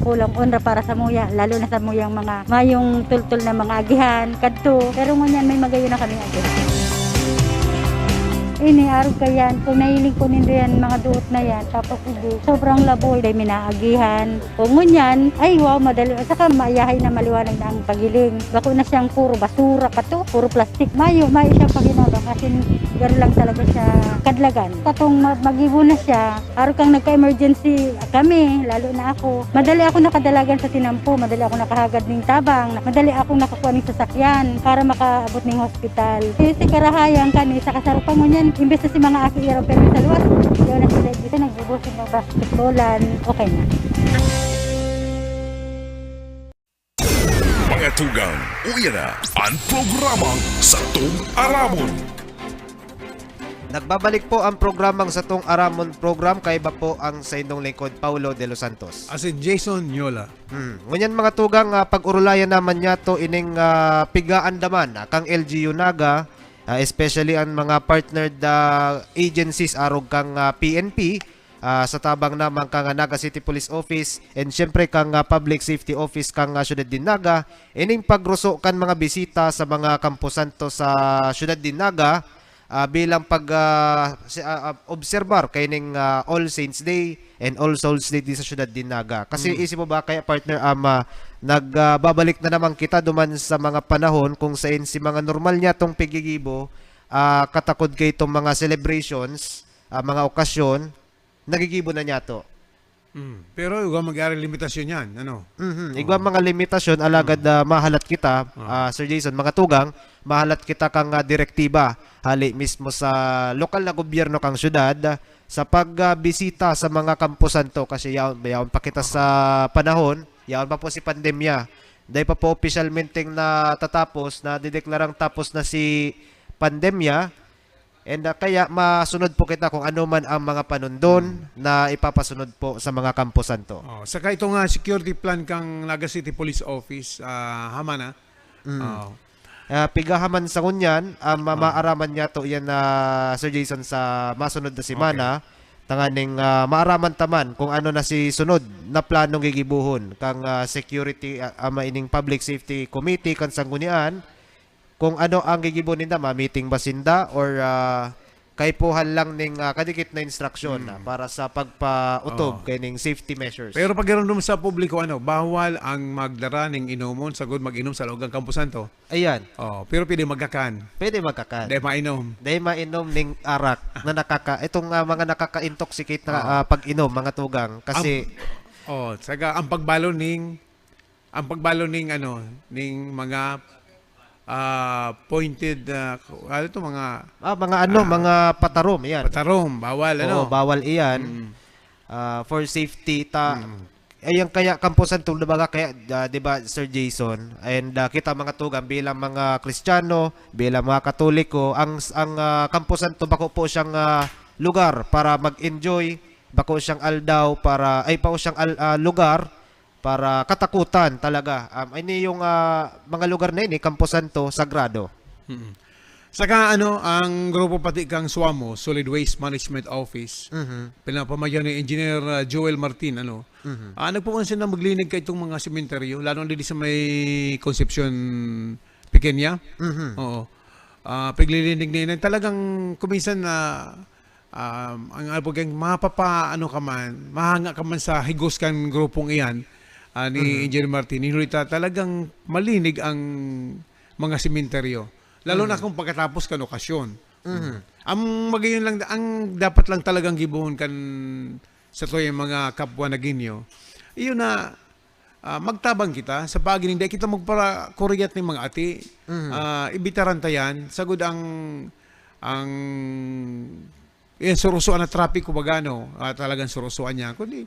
Kulang onra para samuya, lalo na samuyang mga mayong tultol na mga agihan, kadto. Pero ngunyan may magayon na kami agihan. Ini, arog kayan, kung nahiling po nindo yan, mga duot na yan, tapos hindi, sobrang laboy, dai minaagihan. O ngunyan, ay wow, madali. Saka maayahay na maliwanag na ang pagiling. Bako na siyang puro basura kato, puro plastic. Mayo, mayo siyang paginabang. As in, garo lang talaga siya kadlagan. Katong ma-, magibo na siya, arog kang nagka-emergency kami, lalo na ako. Madali ako nakadalagan sa tinampo, madali ako nakahagad ning tabang, madali akong nakakuha ning sasakyan para makaabot ning hospital. Kasi karahayan kani, saka sa Rupangon yan, imbes na si mga aki iraw pero sa luwas, yun na sila dito, nagbubusin ng basketballan, okay na. Mga tugang, uya na an programang Satong Aramon. Nagbabalik po ang programang Satong Aramon program, kaiba po ang saindong lingkod, Paulo de los Santos. Asin Jason Yola. Hmm. Ngunyan, mga tugang, ah, pag-urulayan naman niyato ining, ah, pigaandaman, ah, kang L G U Naga, ah, especially ang mga partnered, ah, agencies arog kang, ah, P N P, ah, sa tabang naman kang, ah, Naga City Police Office, and siyempre kang, ah, Public Safety Office kang, ah, Syudad nin Naga, ining pagruso kan mga bisita sa mga kamposanto sa Syudad nin Naga, ah, bilang pag, ah, si, ah, ah, obserbar kaining, ah, All Saints Day and All Souls Day di sa Syudad nin Naga. Kasi Mm. isip mo ba kaya, partner, um, ah, nag, ah, babalik na naman kita duman sa mga panahon kung sain si mga normal niyatong pigigibo, ah, katakod kay itong mga celebrations, ah, mga okasyon, nagigibo na niyato. Mm. Pero igwa mag-ari limitasyon yan, ano? Mhm. Igwa Oo. mga limitasyon, alagad, Mm. ah, mahalat kita, Oo. ah, Sir Jason, mga tugang, mahalat kita kang, ah, direktiba, hali mismo sa lokal na gobyerno kang syudad, sa pag, ah, bisita sa mga kamposanto, kasi yaon, yaon pa kita sa panahon, yaon pa po si pandemya. Dai pa po opisyalmenteng natatapos, nadedeklarang tapos na si pandemya. And, ah, kaya masunod po kita kung ano man ang mga panundon Mm. na ipapasunod po sa mga kamposanto. Oh, saka ito nga security plan kang Naga City Police Office, ah, Hamana. Mm. Oh. Ah, pigahaman sa ngunyan, ah, ma-, Ah. maaraman niyato yan na, Sir Jason, sa masunod na semana. Okay. tanganing, ah, maaraman ta man kung ano na si sunod na planong gigibohon kang, ah, security, ah, ama ining Public Safety Committee kan Sanggunian, kung ano ang gigibo ninda, ma-meeting ba sinda or, ah, kaipuhan lang ning, ah, kadikit na instruksyon, ah, para sa pagpaotob Oo. kaining safety measures? Pero pagiromdom sa publiko, ano, bawal ang magdara ning inomon sagod mag-inom sa laog kan Kampo Santo. Ayan. Oh, pero pwede magkakan. Pwede magkakan. Dai mainom. Dai mainom ning arak na nakaka-, itong, ah, mga nakaka-intoxicate na, Ang ah, pag-inom, mga tugang. Kasi Ang, oh, saka ang pagbalon ning, ang pagbalon ning, ano, ning mga, ah, pointed, ah, ano to, mga, Ah, mga ano, ah, mga patarom, yan. patarom, bawal, Oo, ano? bawal iyan. Mm. Ah, for safety ta-, Mm. Ayan, kaya Kampo Santo, di ba, kaya, ah, di ba, Sir Jason, and, ah, kita mga tugang bilang mga Kristiyano, bilang mga Katoliko, ang, ang, ah, Kampo Santo bako po siyang, ah, lugar para mag-enjoy, bako siyang aldaw para, ay, bako siyang al-, ah, lugar para katakutan talaga. Um, ini yung, ah, mga lugar na ini, Kampo Santo, sagrado. Mm. Saka ano, ang grupo pati kang SWAMO, Solid Waste Management Office, Mhm. pinapamayan ni Engineer, ah, Joel Martin, ano, Mhm. ah, nagpupunan sila maglinig kaitong mga sementeryo, lalo na dito sa may Concepcion Pequeña. Mhm. Oo. Ah, paglilinig nila, talagang kuminsan na, um, ang ano po, gang mapapa-, ano ka man, mahanga ka man sa higos kan grupong iyan, ah, ni Mhm. Engineer Martin. Hinuli ta, talagang malinig ang mga sementeryo. Lalo na Mhm. kung pagkatapos kan okasyon. Mhm. Ang magayon lang, ang dapat lang talagang gibohon kan satuyang mga kapwa Nagueño, iyon na, ah, magtabang kita sa paagi ning dai kita magparakuriyat ning mga ati. Mhm. Ah, ibitaran ta yan. Sagud ang, ang, yan, surusuan na trapiko baga, no? Ah, talagang surusuan niya. Kundi,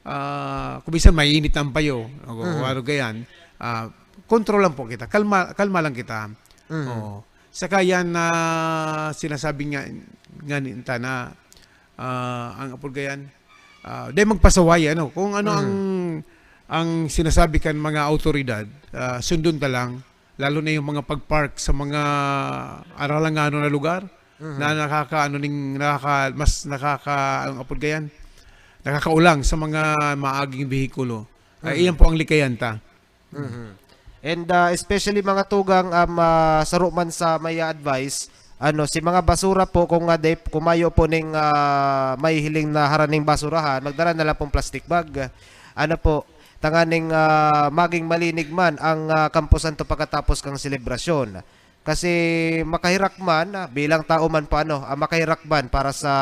ah, kung minsan mainit ang payo, o, Mhm. o ano gayan, ah, kontrol lang po kita. Kalma, kalma lang kita. Mhm. Oo. Saka yan na sinasabi nga, nga ni-, ta na, ah, ang apod gayan, ah, dai magpasaway, ano, kung ano ang, Mhm. ang sinasabi kan mga awtoridad, ah, sundon ta lang, lalo na yung mga pag-park sa mga aralanganon na lugar, Mhm. na nakakaano ning, nakaka-, mas nakaka-, ang apod gayan, nakakaulang sa mga maaging behikulo. Ah, Mhm. iyan po ang likayan ta. Mhm. And, ah, especially mga tugang, um, ah, saro man sa may advice, ano, si mga basura po, kung, ah, dai, kung mayo po ning, ah, mahihiling na harani ning basurahan, magdara na lang pong plastic bag. Ano po, tanganing, ah, maging malinig man ang, ah, Kampo Santo pagkatapos kang selebrasyon. Kasi makaherak man, ah, bilang tao man po, ano, ah, makaherak man para sa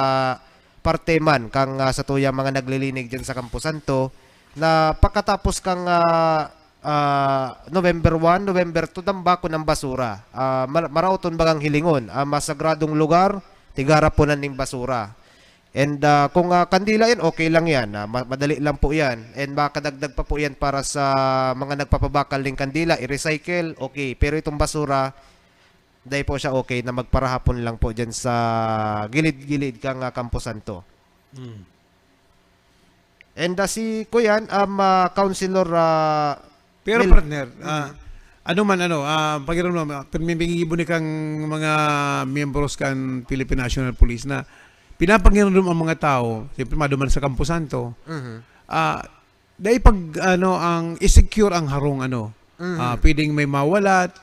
parte man kang, ah, satuyang mga naglilinig diyan sa Kampo Santo, na pagkatapos kang, ah, ah, November one, November two, tambakon ang basura. Ah, mar-, maraot on bagang hilingon, ah, mas sagradong lugar, tigaraponan ning basura. And, ah, kung, ah, kandila yan, okay lang yan, ah, ma-, madali lang po yan. And makakadagdag pa po yan para sa mga nagpapabakal ning kandila, i-recycle, okay. Pero itong basura, dai po siya okay na magparahapon lang po diyan sa gilid-gilid kang, ah, Kampo Santo. Mm. And, ah, si kuyan, um, ah, Councilor, ah, Pero Mel- partner, ah, Mm. ano man, ano, ah, pakiramdam, ah, pero may gigibo ni kang mga miyembros kan Philippine National Police na pinapakiramdam ang mga tao, siyempre maduman sa Kampo Santo. Mhm. Ah, dai pag, ano, ang i-secure ang harong, ano, Mhm. ah, pwedeng may mawalat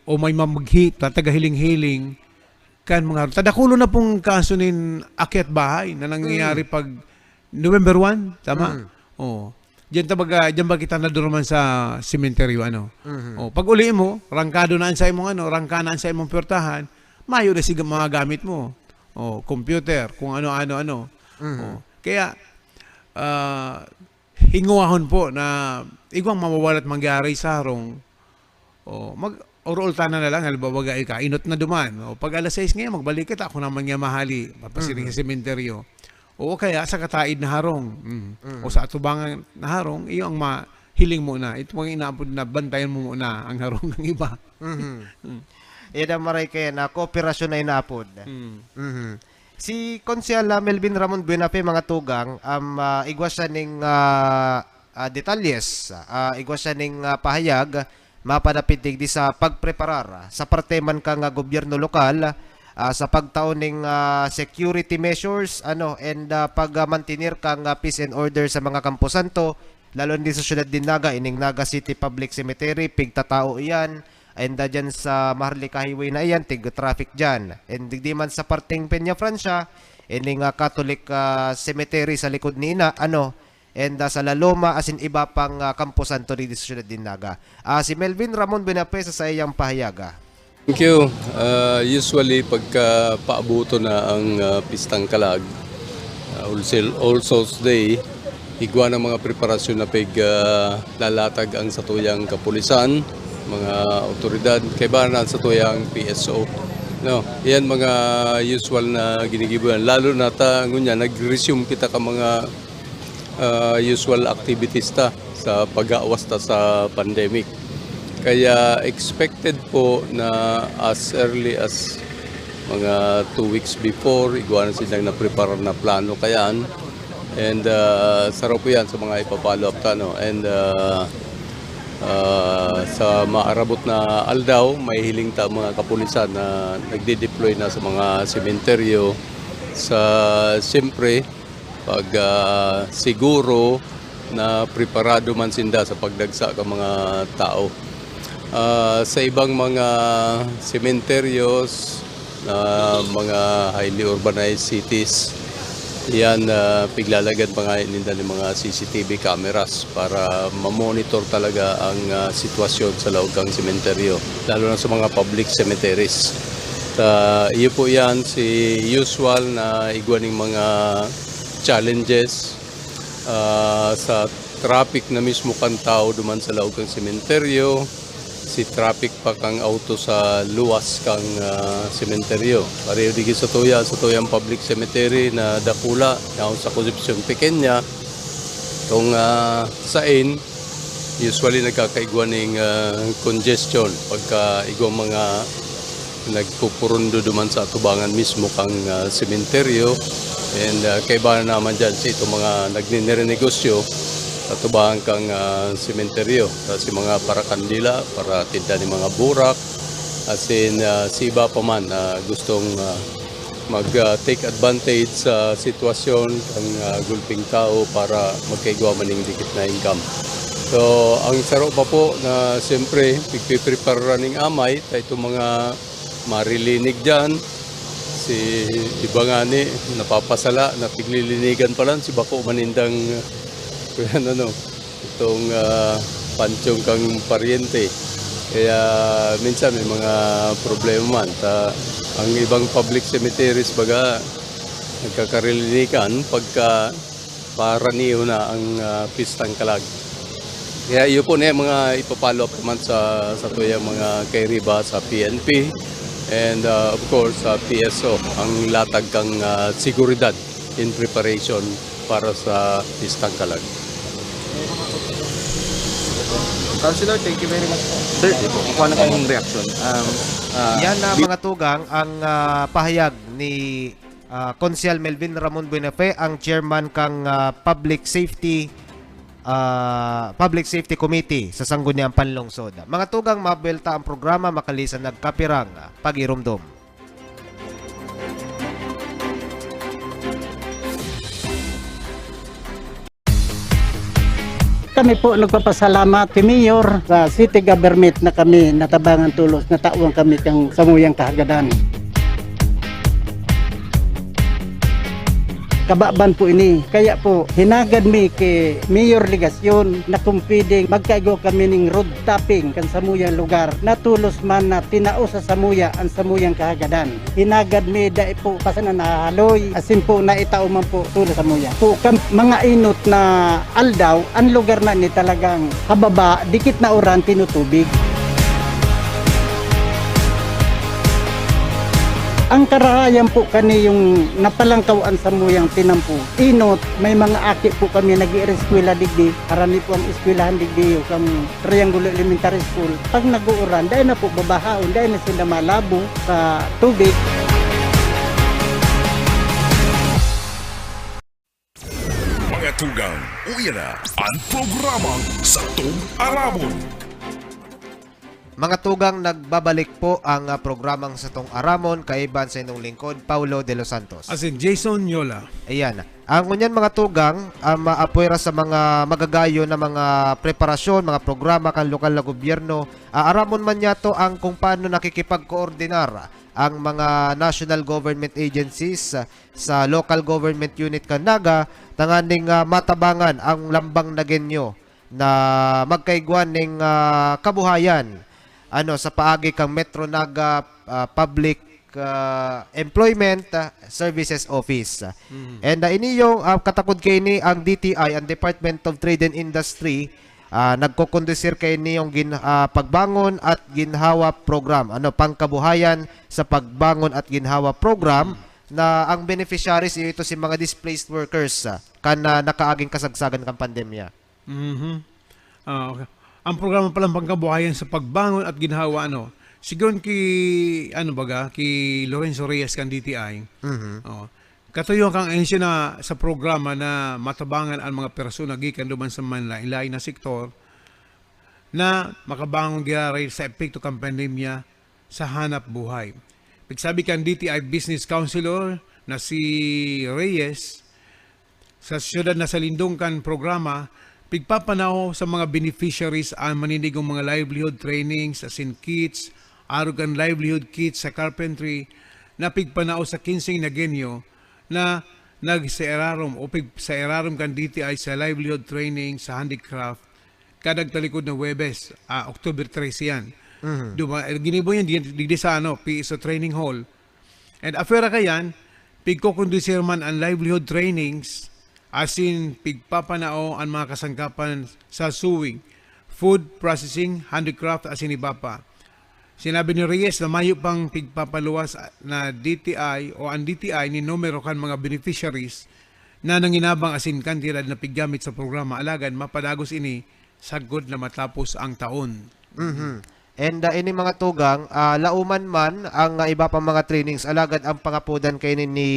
o may mamaghi, tataga hiling-hiling, kan mga harong. Tadakulo na pong kaso nin akyat bahay na nangyayari Mm. pag November one, tama? Mm. Oo. Diyan ta baga, diyan ba kita nadurman sa sementeryo, ano? Mhm. Oh, pag uli mo, rangkado na an sa imong, ano, rangka na an sa imong puwertahan, mayo na sig mga gamit mo. Oh, computer, kung ano-ano, ano. Mhm. Oh, kaya, ah, hingowahon po na igwang mawawalat mangyari sa harong, oh, mag-, orool ta na lang, halimbawa, baga ika, inot na duman. O, pag alas sais ngayon, magbalik kita, ako naman nga mahali, papasiring Mhm. sa sementeryo. O kaya, sa kataid na harong. Mm. Mhm. O sa atubangan na harong, iyo ang mahiling mo na. Ito mga inaapod na, bantayan mo muna ang harong ng iba. Mhm. Mm. Yan ang maray kaya na kooperasyon na inaapod. Mm. Mhm. Si Konsehal, ah, Melvin Ramon Buenafe, mga tugang, um, ah, igwa siya ning, ah, ah, detalyes, ah, igwa siya ning, ah, pahayag mapanapit digdi sa pagpreparar sa parte man kan, ah, gobyerno lokal, ah, sa pagtao ning, ah, security measures, ano, and, ah, pag, ah, mantener kang, ah, peace and order sa mga kamposanto, lalo na sa siyudad nin Naga, ining Naga City Public Cemetery, pigtatao iyan, and, ah, diyan sa Maharlika Highway na iyan, tig-traffic diyan. And digdi man sa parteng Peña Francia, ining, ah, Catholic, ah, Cemetery sa likod ni Ina, ano, and, ah, sa La Loma, asin iba pang, ah, kamposanto digdi sa siyudad nin Naga. Ah, si Melvin Ramon Buenafe sa saiyang pahayag, ah. Thank you. Ah, usually, pagka paabuto na ang, ah, Pistang Kalag, ah, All Sail-, All Souls Day, igwa ng mga preparasyon na pig, ah, lalatag ang satuyang kapulisan, mga awtoridad, kaiba na ang satuyang P S O. No, yan mga usual na ginigibo yan. Lalo na ta, ngunyan, nag-resume kita ka mga, ah, usual activities ta sa pag-aawas ta sa pandemic. Kaya expected po na as early as mga two weeks before, igwa na silang naprepara na plano kayan. And, ah, saro po yan sa mga ipa-follow up ta, no? And, ah, ah, sa maarabot na aldaw, may hiling ta mga kapulisan na nagde-deploy na sa mga sementeryo. Sa, siyempre, pag, ah, siguro na preparado man sinda sa pagdagsa ka mga tao. Ah, sa ibang mga sementeryos na mga highly urbanized cities, yan, ah, piglalagyan pa nga ninda ng mga C C T V cameras para ma-monitor talaga ang, ah, sitwasyon sa laog kang sementeryo, lalo na sa mga public cemeteries. Sa iyo po yan, si usual na igwa ning mga challenges, ah, sa traffic na mismo kan tao duman sa laog kan sementeryo, si traffic pa kang auto sa luwas kang, ah, sementeryo. Pareho digi sa tuya, sa tuyang public cemetery na dakula, yaon sa Concepcion Pequeña, kung, ah, sain, usually nagkakaigwa ning, ah, congestion pagka igwang mga nagpupurundo duman sa atubangan mismo kang, ah, sementeryo. And, ah, kaiba na naman dyan sa itong mga nagninegosyo sa atubangan kang, ah, sementeryo. Sa si mga parakandila, paratinda ni mga burak, asin, ah, si iba pa man na gustong, ah, mag, ah, take advantage sa sitwasyon kang, ah, gulping tao para magkaigwa man ning dikit na income. So, ang saro pa po na siyempre, pigpiprepara ning amay, ta itong mga marilinig diyan, si iba ngani, napapasala na piglilinigan pa lang, si bako man nindang, ano, itong, ah, pansyong kang paryente. Kaya minsan may mga problema man. Ta, ang ibang public cemeteries, baga, nagkakarilinigan pagka paraniho na ang, ah, Pistang Kalag. Kaya iyo po na yung mga ipa-follow up naman sa, sa tuyang mga kairiba sa P N P and, ah, of course, sa P S O, ang latag kang, ah, seguridad in preparation para sa Pistang Kalag. Councilor, thank you very much po. Sir, kukuha na kaming reaction. Um, ah, Yan na, bi- mga tugang, ang, ah, pahayag ni, ah, Konsehal Melvin Ramon Buenafe, ang chairman kang, ah, Public Safety, ah, Public Safety Committee sa Sangguniang Panlungsod. Mga tugang, mabuwelta ang programa, makalisan nagkapirang pag-irumdom. Kami po nagpapasalamat kay Mayor sa city government na kami natabangan tolos, natawan kami kang samuyang kahagadan. Kababan po ini. Kaya po, hinagad mi kay Mayor Legacion na kung pwedeng magkaigwa kami ning road tapping kan samuyang lugar na tolos man na tinao sa samuya an samuyang kahagadan. Hinagad mi dai po pa sana nahahaloy, asin po naitao man po tolos samuya. Po kan mga inot na aldaw, an lugar na ni talagang hababa, dikit na uran, tinutubig. Ang karahayan po kani yung napalangkaw an samuyang tinampo. Inot, may mga aki po kami nag-iireskwela digdi, harani po ang eskwelahan digdi, yung kang Triangulo Elementary School. Pag nag-uuran, dahil na po babahaon, dahil na sila malabo sa tubig. Mga tugang, uya na an programang Satong Arabon. Mga tugang, nagbabalik po ang, ah, programang Satong Aramon, kaiban sa inyong lingkod, Paulo de los Santos. Asin Jason Yola. Ayan. Ang ngunyan, mga tugang, um, apwera sa mga magagayon na mga preparasyon, mga programa kan lokal na gobyerno, ah, aramon man niyato ang kung paano nakikipagkoordinar ang mga national government agencies, ah, sa local government unit kan Naga, tanganing, ah, matabangan ang lambang Nagenyo na magkaigwa ning, ah, kabuhayan, ano, sa paagi kang Metro Naga, ah, Public, ah, Employment, ah, Services Office. And, ah, ini yung, ah, katakod kaini ang D T I, ang Department of Trade and Industry, ah, nagkokondusir kaini yung gin-, ah, pagbangon at ginhawa program, ano, pangkabuhayan sa pagbangon at ginhawa program na ang beneficiaries iyo ito si mga displaced workers, ah, kan, ah, nakaaging kasagsagan kan pandemya. Mhm. Ah, okay. Ang programa palang pangkabuhayan sa pagbangon at ginhawa, ano, sigon ki, ano baga, ki Lorenzo Reyes kan D T I. Mhm. Oh. Katuyo kang ahensya na sa programa na matabangan ang mga persona gikan duman sa manlain-lain na sektor na makabangon giraray sa epekto kan pandemya sa hanap buhay. Pigsabi kan D T I Business Counselor na si Reyes, sa siyudad na sa lindong kan programa, pigpapanao sa mga beneficiaries an maninigong mga livelihood trainings asin kits, arog kan livelihood kits sa carpentry na pigpanao sa kinseng Nagenyo na nagsairarom o pig-, sa irarom kan D T I sa livelihood training sa handicraft kada talikod na Huwebes, ah, October trese yan. Mhm. Duma, eh, ginibo yan di- digdi sa, ano, P S O Training Hall. And afera kayan, pigkokondusir man an livelihood trainings, asin pigpapanao an mga kasangkapan sa sewing, food processing, handicraft, asin iba pa. Sinabi ni Reyes na mayo pang pigpapaluwas na D T I o an D T I nin numero kan mga beneficiaries na nanginabang asin kantidad na piggamit sa programa, alagad mapadagos ini sagkod na matapos ang taon. Mhm. And, ah, ini mga tugang, ah, lauman man ang, ah, iba pang mga trainings, alagad ang pangapodan kaini ni,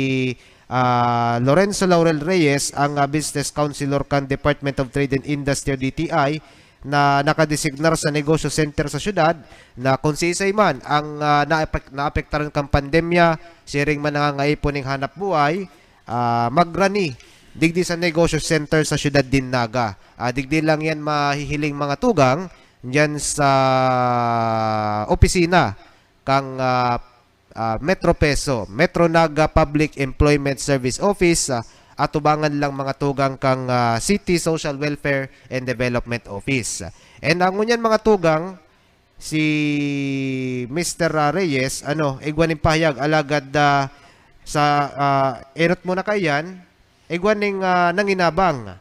ah, Lorenzo Laurel Reyes, ang, ah, business counselor kan Department of Trade and Industry o D T I, na nakadesignar sa negosyo center sa syudad, na kung siisay man ang, ah, naapek-, naapektaran kan pandemya, siring man nangangaipon ning hanap buhay, ah, magrani digdi sa negosyo center sa syudad nin Naga. Ah, digdi lang yan mahihiling, mga tugang, diyan sa opisina kang, ah, ah, Metro Peso, Metro Naga Public Employment Service Office, ah, atubangan lang, mga tugang, kang, ah, City Social Welfare and Development Office. And ang ngunyan, mga tugang, si Mister, ah, Reyes, ano, igwa nin pahayag, alagad, ah, sa, ah, enot muna kaiyan, igwa ning, ah, nanginabang.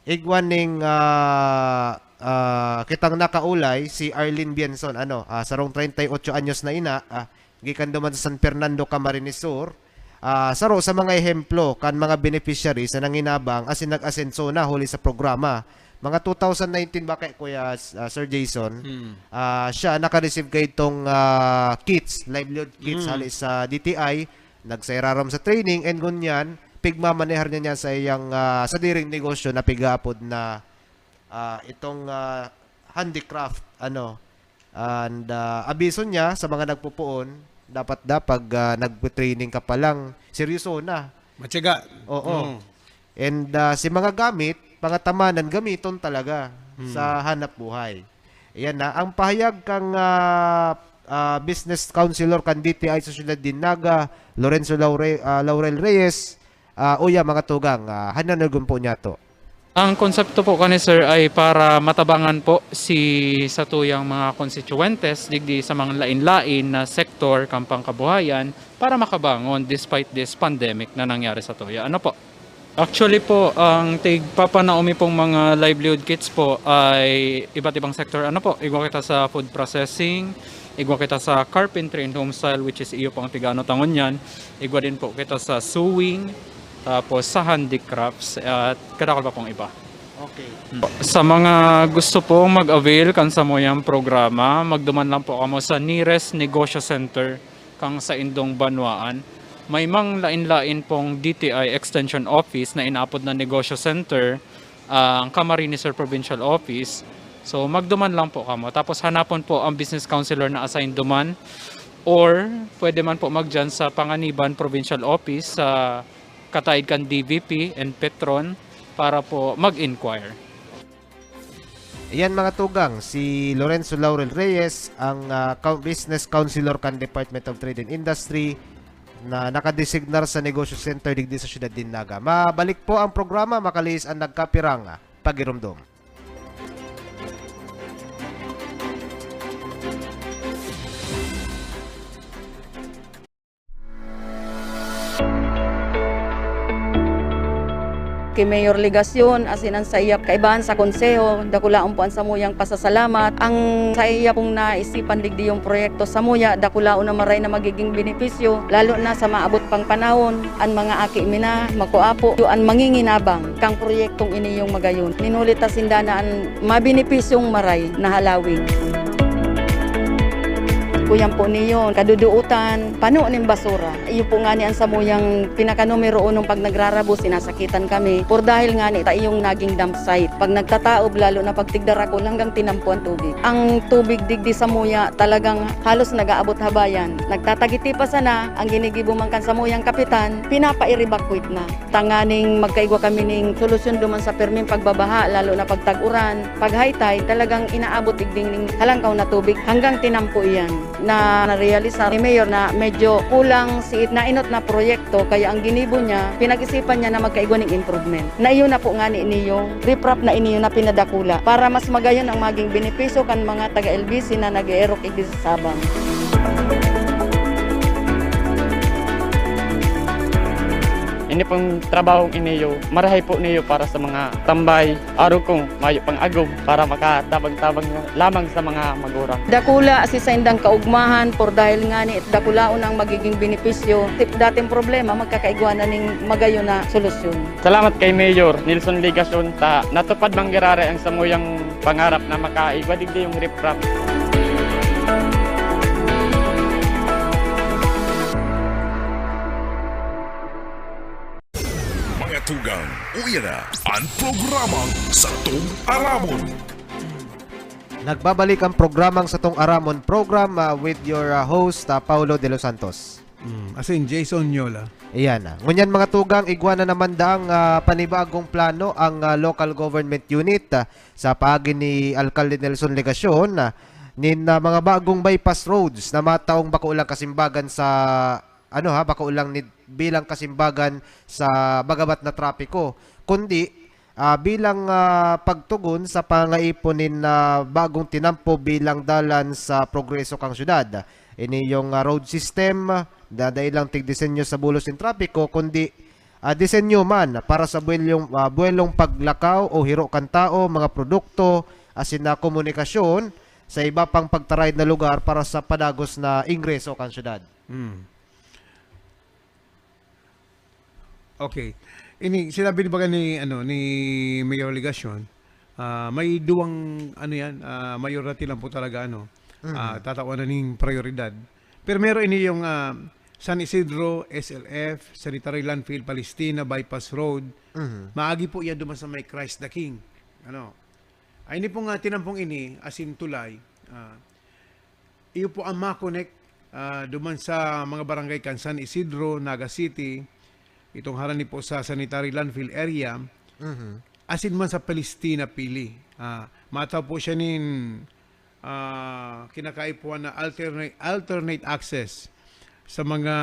Igwa ning, ah, ah, kitang nakaulay, si Arlene Bienson, ano, ah, sarong treinta y ocho anyos na ina, ah, gikan duman sa San Fernando, Camarines Sur. Ah, saro sa mga ehemplo kan mga beneficiaries na nanginabang asin nag-asenso na huli sa programa. Mga two thousand nineteen ba kay, Kuya, ah, Sir Jason? Hmm. Ah, siya naka-receive kay itong, ah, kits, livelihood kits Mm. hali sa D T I, nagsairarom sa training, and ngunyan, pigmamanehar niya niya sa iyang, ah, sadiring negosyo na pig-aapod na, ah, itong, ah, handicraft, ano. And, ah, abiso niya sa mga nagpupuon, dapat daw pag, ah, nagpe-training ka pa lang, seryoso na. Matyaga. Oo. Mm. And, ah, si mga gamit, pangatamanan, gamiton talaga Hmm. sa hanap buhay. Ayan na, ang pahayag kang, ah, ah, business counselor kan D T I sa siyudad din Naga, Lorenzo Laure-, ah, Laurel Reyes, ah, uya, mga tugang, ah, hananagon po niya to. Ang konsepto po kani, sir, ay para matabangan po si satuyang mga konstituyentes digdi sa mga lain-lain na sektor kan pangkabuhayan para makabangon despite this pandemic na nangyari sa tuya. Ano po? Actually po, ang tigpapanao mi pong mga livelihood kits po ay iba't ibang sektor. Ano po, igwa kita sa food processing, igwa kita sa carpentry and home style, which is iyo po ang tig-ano ta ngunyan. Igwa din po kita sa sewing, tapos sa handicrafts, at kadakol pa pong iba. Okay. Sa mga gusto pong mag-avail kan samuyang programa, magduman lang po kamo sa nearest negosyo center kang saindong banwaan. May mang lain-lain pong D T I Extension Office na inaapod na Negosyo Center, ang Camarines Sur Provincial Office, So, magduman lang po kamo. Tapos hanapon po ang business counselor na assigned duman, or pwede man po magdiyan sa Panganiban Provincial Office sa kataid kan D V P and Petron para po mag-inquire. Iyan, mga tugang, si Lorenzo Laurel Reyes, ang ah, coun- business counselor kan Department of Trade and Industry na nakadesignar sa Negosyo Center digdi sa siyudad nin Naga. Mabalik po ang programa, makalihis an nagkapirang pagirumdom. Ki Mayor Legacion asin an saiya kaibahan sa Konseho, dakulaon po an samuyang pasasalamat. Ang saiya pong naisipan digdi yung proyekto, samuya dakulaon na maray na magiging benepisyo, lalo na sa maabot pang panahon, an mga aki mi na, makua po, an manginginabang kang proyektong ini yung magayon. Ninulit ta sinda na an mabenepisyong maray na halawig. Kuyan po niyo, kaduduutan, pano nin basura. Iyo po ngani an samuyang pinaka numero unong pag nagrarabo, sinasakitan kami. Por dahil ngani ta iyong naging dump site. Pag nagtataob, lalo na pag tigdarakol, hanggang tinampo an tubig. Ang tubig digdi samuya talagang halos nag-aabot habayan. Nagtatagiti pa sana, ang ginigibo man kan samuyang kapitan, pinapa-evacuate na. Tanganing magkaigwa kami ning solusyon duman sa perming pagbabaha, lalo na pag tag-uran, pag high tide, talagang inaabot igding ning halangkaw na tubig hanggang tinampo iyan. Na narealisar ni Mayor na medyo kulang si nainot na proyekto, kaya ang ginibo niya, pinag-isipan niya na magkaigwa ning improvement. Na iyo na po ngani niyo, riprap na iniyo na pinadakula para mas magayon ang maging benepisyo kan mga taga-L B C na nag-eerok igdi sa Sabang. Ini pong trabahong iniyo, marahay po niyo para sa mga tambay, arog kung mayo pang agom para makatabang-tabang lamang sa mga magurang. Dakula si saindang kaugmahan por dahil ngani dakulaon ang magiging benepisyo. Tip dating problema, magkakaigwa na ning magayon na solusyon. Salamat kay Mayor Nelson Legacion ta natupad manggiraray ang samuyang pangarap na makaigwa digdi yung riprap. Mga tugang, uya na an programang Satong Aramon. Nagbabalik ang programang Satong Aramon program ah, with your ah, host, ah, Paulo De Los Santos. Mm, as in, Jason Yola. Iyan na. Ngunyan, mga tugang, igwa na naman daang ah, panibagong plano ang ah, local government unit ah, sa paagi ni Alkalde Nelson Legacion ah, nin ah, mga bagong bypass roads na mataong bako lang kasimbagan sa ano ha, bako lang ni, bilang kasimbagan sa bagabat na trapiko, kundi ah, bilang ah, pagtugon sa pangaipon nin ah, bagong tinampo bilang dalan sa progreso kan syudad. Ini yung ah, road system na dai lang tigdisenyo sa bulos nin trapiko, kundi ah, disenyo man para sa buwelyong, ah, buwelong paglakaw o hiro kan tao, mga produkto, asin na komunikasyon sa iba pang pagtaraid na lugar para sa padagos na ingreso kan syudad. Mm. Okay. Ini sinabi ni baga ni ano ni Mayor Legacion, ah, may duwang ano yan, ah, mayor na tilampo talaga ano, ah, tatawan na ning prioridad. Pero meron ini yung ah, San Isidro, S L F, Sanitary Landfill, Palestina, Bypass Road. Maagi po yan duman sa may Christ the King. Ano? Ay, ini pong ah, tinampong ini, asin tulay, ah, iyo po ang makonek ah, duman sa mga barangay kan San Isidro, Naga City, itong harani po sa sanitary landfill area, asin man sa Palestina, Pili. Ah, mataw po siya nin ah, kinakaipuhan na alternate, alternate access sa mga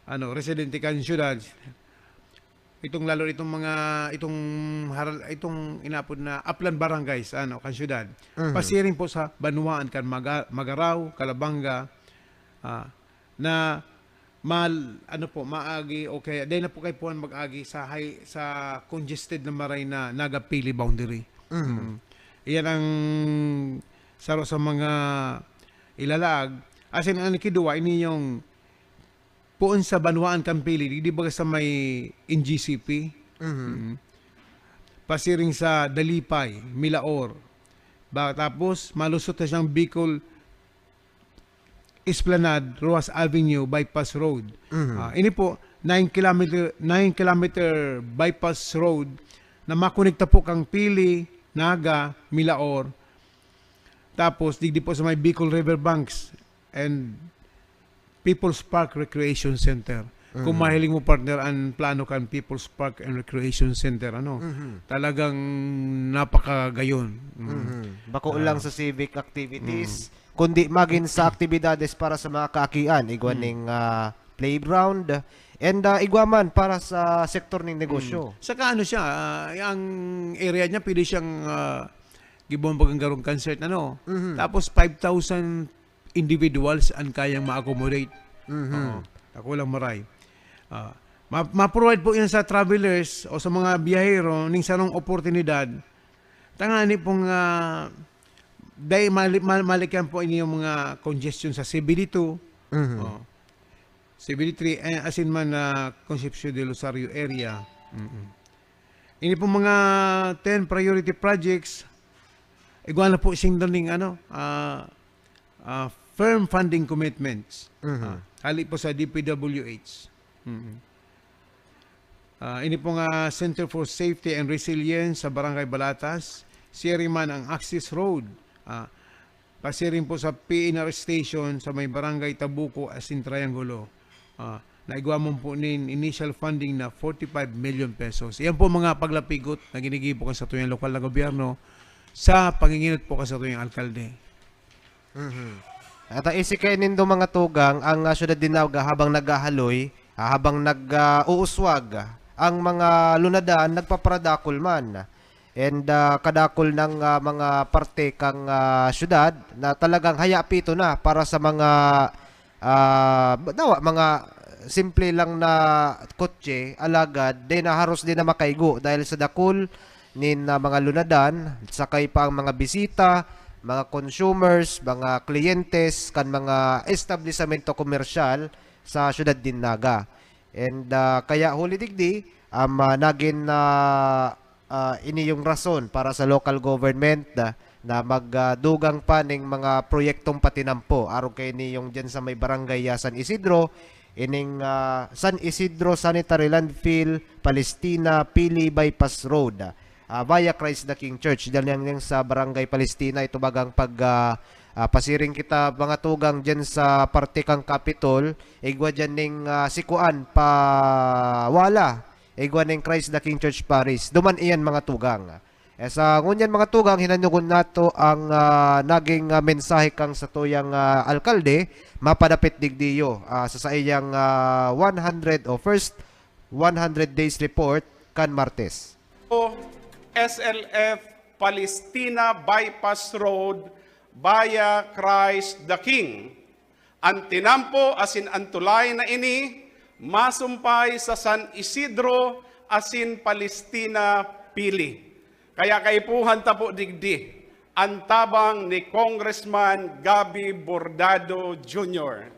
ano, residente kan syudad. Itong lalo itong mga itong haral, itong inapod na aplan barangays ano kan syudad. Pasiring po sa banwaan kan Maga, Magarao, Calabanga, ah, na mal ano po maagi o kaya dahil na po kay puan mag-agi sa high, sa congested na maray na Naga Pili boundary. Mm. Iyan ang saro sa mga ilalaag. Asin ang ikiduwa ini yung puon sa banwaan kan Pili, di ba sa may N G C P? Mm. Pasiring sa Dalipay, Milaor. Ba, tapos malusot na siyang Bicol Esplanade, Roxas Avenue, Bypass Road. Ah, ini po, nine kilometer, nine kilometer bypass road na makonekta po kang Pili, Naga, Milaor. Tapos, digdi po sa may Bicol River Banks and People's Park Recreation Center. Kung Mhm. mahiling mo, partner, ang plano kan People's Park and Recreation Center, ano, Mhm. talagang napakagayon. Mm. Mhm. Bako Ah. lang sa civic activities, Mm. kundi magin sa aktibidades para sa mga kaakian, igwa Mm. ning, ah, playground, and, ah, igwa man para sa sektor ning negosyo. Mm. Saka ano siya, ah, ang area niya, pwede siyang, ah, gibombagang garong concert, ano. Mhm. Tapos, five thousand individuals an kayang ma-accommodate. Mhm. Oo, ako lang maray. Ah, ma-, ma-provide po yan sa travelers o sa mga biyahero ning sarong oportunidad. Tangani pong, ah, dai-, mali-, mal-, malikyan po ini yung mga congestion sa C B D two. Mhm. Oo. C B D three, eh, asin man na Concepcion del Rosario area. Mm-mm. Ini pong mga ten priority projects, igwa na po sing daning ano, ah, ah, firm funding commitments. Mhm. Ah, hali po sa D P W H. Mm. Ah, ini pong, ah, Center for Safety and Resilience sa Barangay Balatas, siring man ang access road, ah, pasiring po sa P N R station sa may Barangay Tabuco asin Triangulo. Ah, naigwa man po nin initial funding na forty-five million pesos. Iyan po mga paglapigot na ginigibo kan satuyang lokal na gobyerno sa panginginot po kan satuyang alkalde. Mhm. At, ah, isi kayo nindo, mga tugang, ang, ah, syudad din Naga habang naghahaloy, ah, habang nag, ah, uuswag, ang mga lunadan nagpaparadakol man. And, ah, kadakol ng, ah, mga parte kang, ah, syudad na talagang hayapito na para sa mga, ah, dawa, mga simple lang na kotse, alagad, di na haros di na makaigo dahil sa dakol nin, ah, mga lunadan, sakay pa ang mga bisita, mga consumers, mga kliyentes kan mga establisamento komersyal sa syudad din Naga. And, ah, kaya huli digdi, um, ah, nagin, ah, ah, ini yung rason para sa local government na, na mag, ah, dugang pa ning mga proyektong patinampo. Arog kay ini yung dyan sa may barangay, ah, San Isidro, ining, ah, San Isidro Sanitary Landfill, Palestina, Pili Bypass Road, ah, via Christ the King Church. Dyan yang, yang sa barangay Palestina, ito bagang pag, ah, ah, pasiring kita, mga tugang, dyan sa parte kang Capitol, igwa dyan ning, ah, sikuan pa wala. Igwa ning Christ the King Church Parish. Duman iyan, mga tugang. Eh, sa ngunyan, mga tugang, hinanyogon nato ang, ah, naging, ah, mensahe kang satuyang, ah, alkalde, mapadapit digdiyo, ah, sa saiyang, ah, one hundred o first one hundred days report kan Martes. S L F Palestina Bypass Road via Christ the King. An tinampo asin an tulay na ini masumpay sa San Isidro asin Palestina, Pili. Kaya kaipuhan ta po digdi an tabang ni Congressman Gabby Bordado Junior.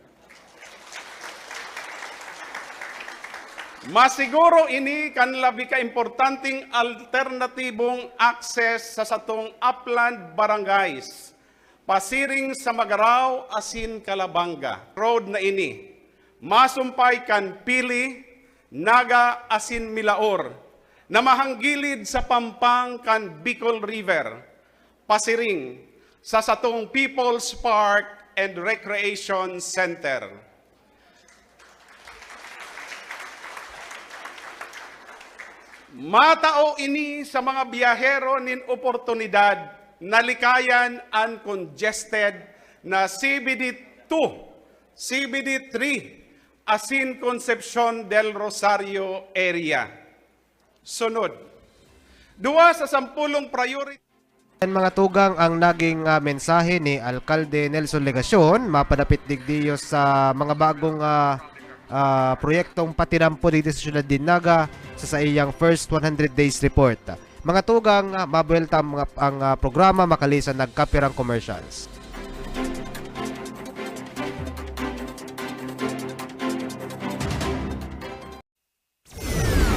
Masiguro ini kan labi ka importanteng alternatibong access sa satong upland barangays, pasiring sa Magarao asin Calabanga. Road na ini, masumpay kan Pili, Naga asin Milaor, na mahanggilid sa pampang kan Bicol River, pasiring sa satong People's Park and Recreation Center. Matao ini sa mga biyahero nin oportunidad na likayan an congested na C B D two, C B D three, asin Concepcion del Rosario area. Sunod, duwa sa sampulong priority. Yan, mga tugang, ang naging, ah, mensahe ni Alkalde Nelson Legacion. Mapadapit digdiyo sa mga bagong, ah, ah, proyektong patinampo digdi sa Syudad din Naga sa saiyang first one hundred days report. Mga tugang, ah, mabuwelta ang mga, ang, ah, programa makalisan nagkapirang commercials.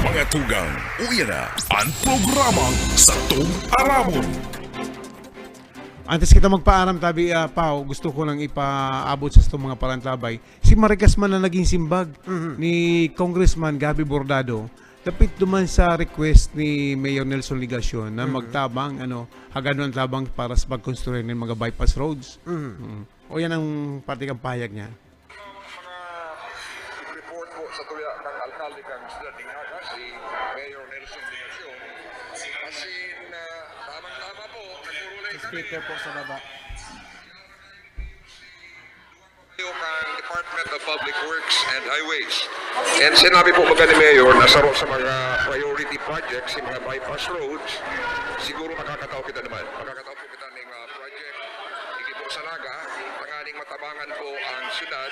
Mga tugang, uya na an programang Satong Aramon. Antes kita magpaaram, tabi, ah, Pao, gusto ko lang ipaabot sa satong mga parantabay. Si Marikas man na naging simbag Mhm. ni Congressman Gabby Bordado, Dapit duman sa request ni Mayor Nelson Legacion na Mhm. magtabang, ano, hagano ang tabang para sa pagkonstruir ng mga bypass roads. Mhm. Mm. O yan ang parte ng pahayag niya. Mga report po sa tuya ng alkalde ng siyudad ng Naga, si Mayor Nelson Legacion. As in, ah, tamang-tama po, nagmumulay kami. Speaker po sa baba. Yung Department of Public Works and Highways. And sinabi po baga ni Mayor na saro sa mga priority projects, yung mga bypass roads, siguro makakatao kita naman. Makakatao po kita ng ah, project. Hindi po sa Naga, tanganing matabangan po ang syudad.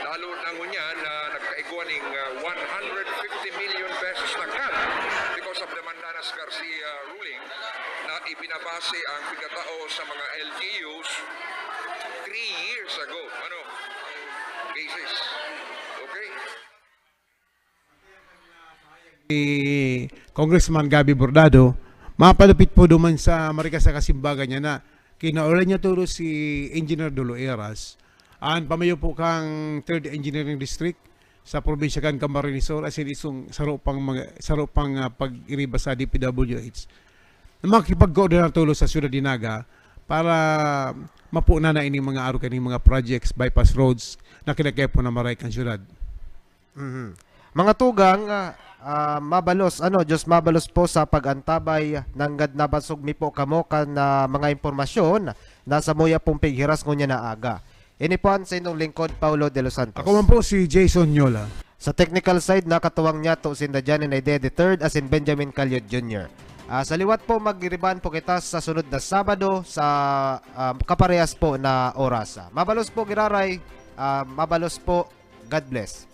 Lalo na ngunyan na nagkaigwa ning ah, one hundred fifty million pesos na cut because of the Mandanas Garcia ruling na ipinabase ang pagkatao sa mga L G Us three years ago. Ano? Basis. Okay? Ni Congressman Gabby Bordado, mapalapit po duman sa marikas na kasimbagan niya na kinaulay niya tulos si Engineer Dolo Eras, an pamayo po kang Third Engineering District sa probinsya kan Camarines Sur, asin isong saro pang mga, saro pang ah, pag-iriba sa D P W H. Na makipagkoordinar tulos sa siyudad ni Naga para mapunan na ining mga aro kaning mga projects, bypass roads na kinakaya po na maray kan siyudad. Mhm. Mga tugang, ah, ah, mabalos, ano, Diyos mabalos po sa pag-antabay, nanggad nabasog mi po kamo kan ah, mga impormasyon na samuya pong pighiras ngunyan na aga. Ini po an saindong lingkod, Paulo de los Santos. Ako man po si Jason Nyola. Sa technical side, nakatuwang niya to sinda Johnny Naide the third asin Benjamin Calyod Junior. Ah, sa liwat po, magiriban po kita sa sunod na Sabado sa ah, kaparehas po na oras. Mabalos po, giraray. Ah, mabalos po. God bless.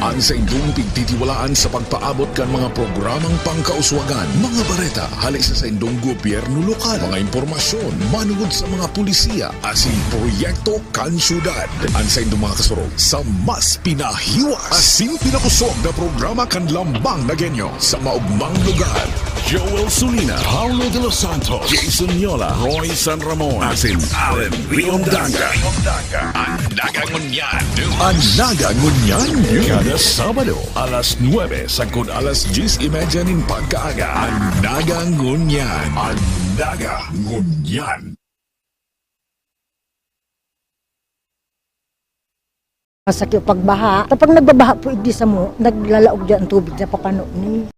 An saindong pigtitiwalaan sa pagpaabot kan mga programang pangkauswagan, mga bareta hale sa saindong gobyerno lokal, mga impormasyon manungod sa mga polisiya asin proyekto kan syudad. An saindong mga kasurog sa mas pinahiwas asin pinakosog na programa kan Lambang na Genyo sa maogmang lugar. Joel Sulina, Paulo de los Santos, Jason Yola, Roy San Ramon, asin Allen Riondanga. An Naga Ngunyan. An Naga Ngunyan. Kada Sabado, alas nuebe sagkod alas dyes y media nin pagkaaga. An Naga Ngunyan. An Naga Ngunyan. Masakit pagbaha. Kapag nagbabaha po, igdi samo, naglalaog dyan ang tubig na papano ni.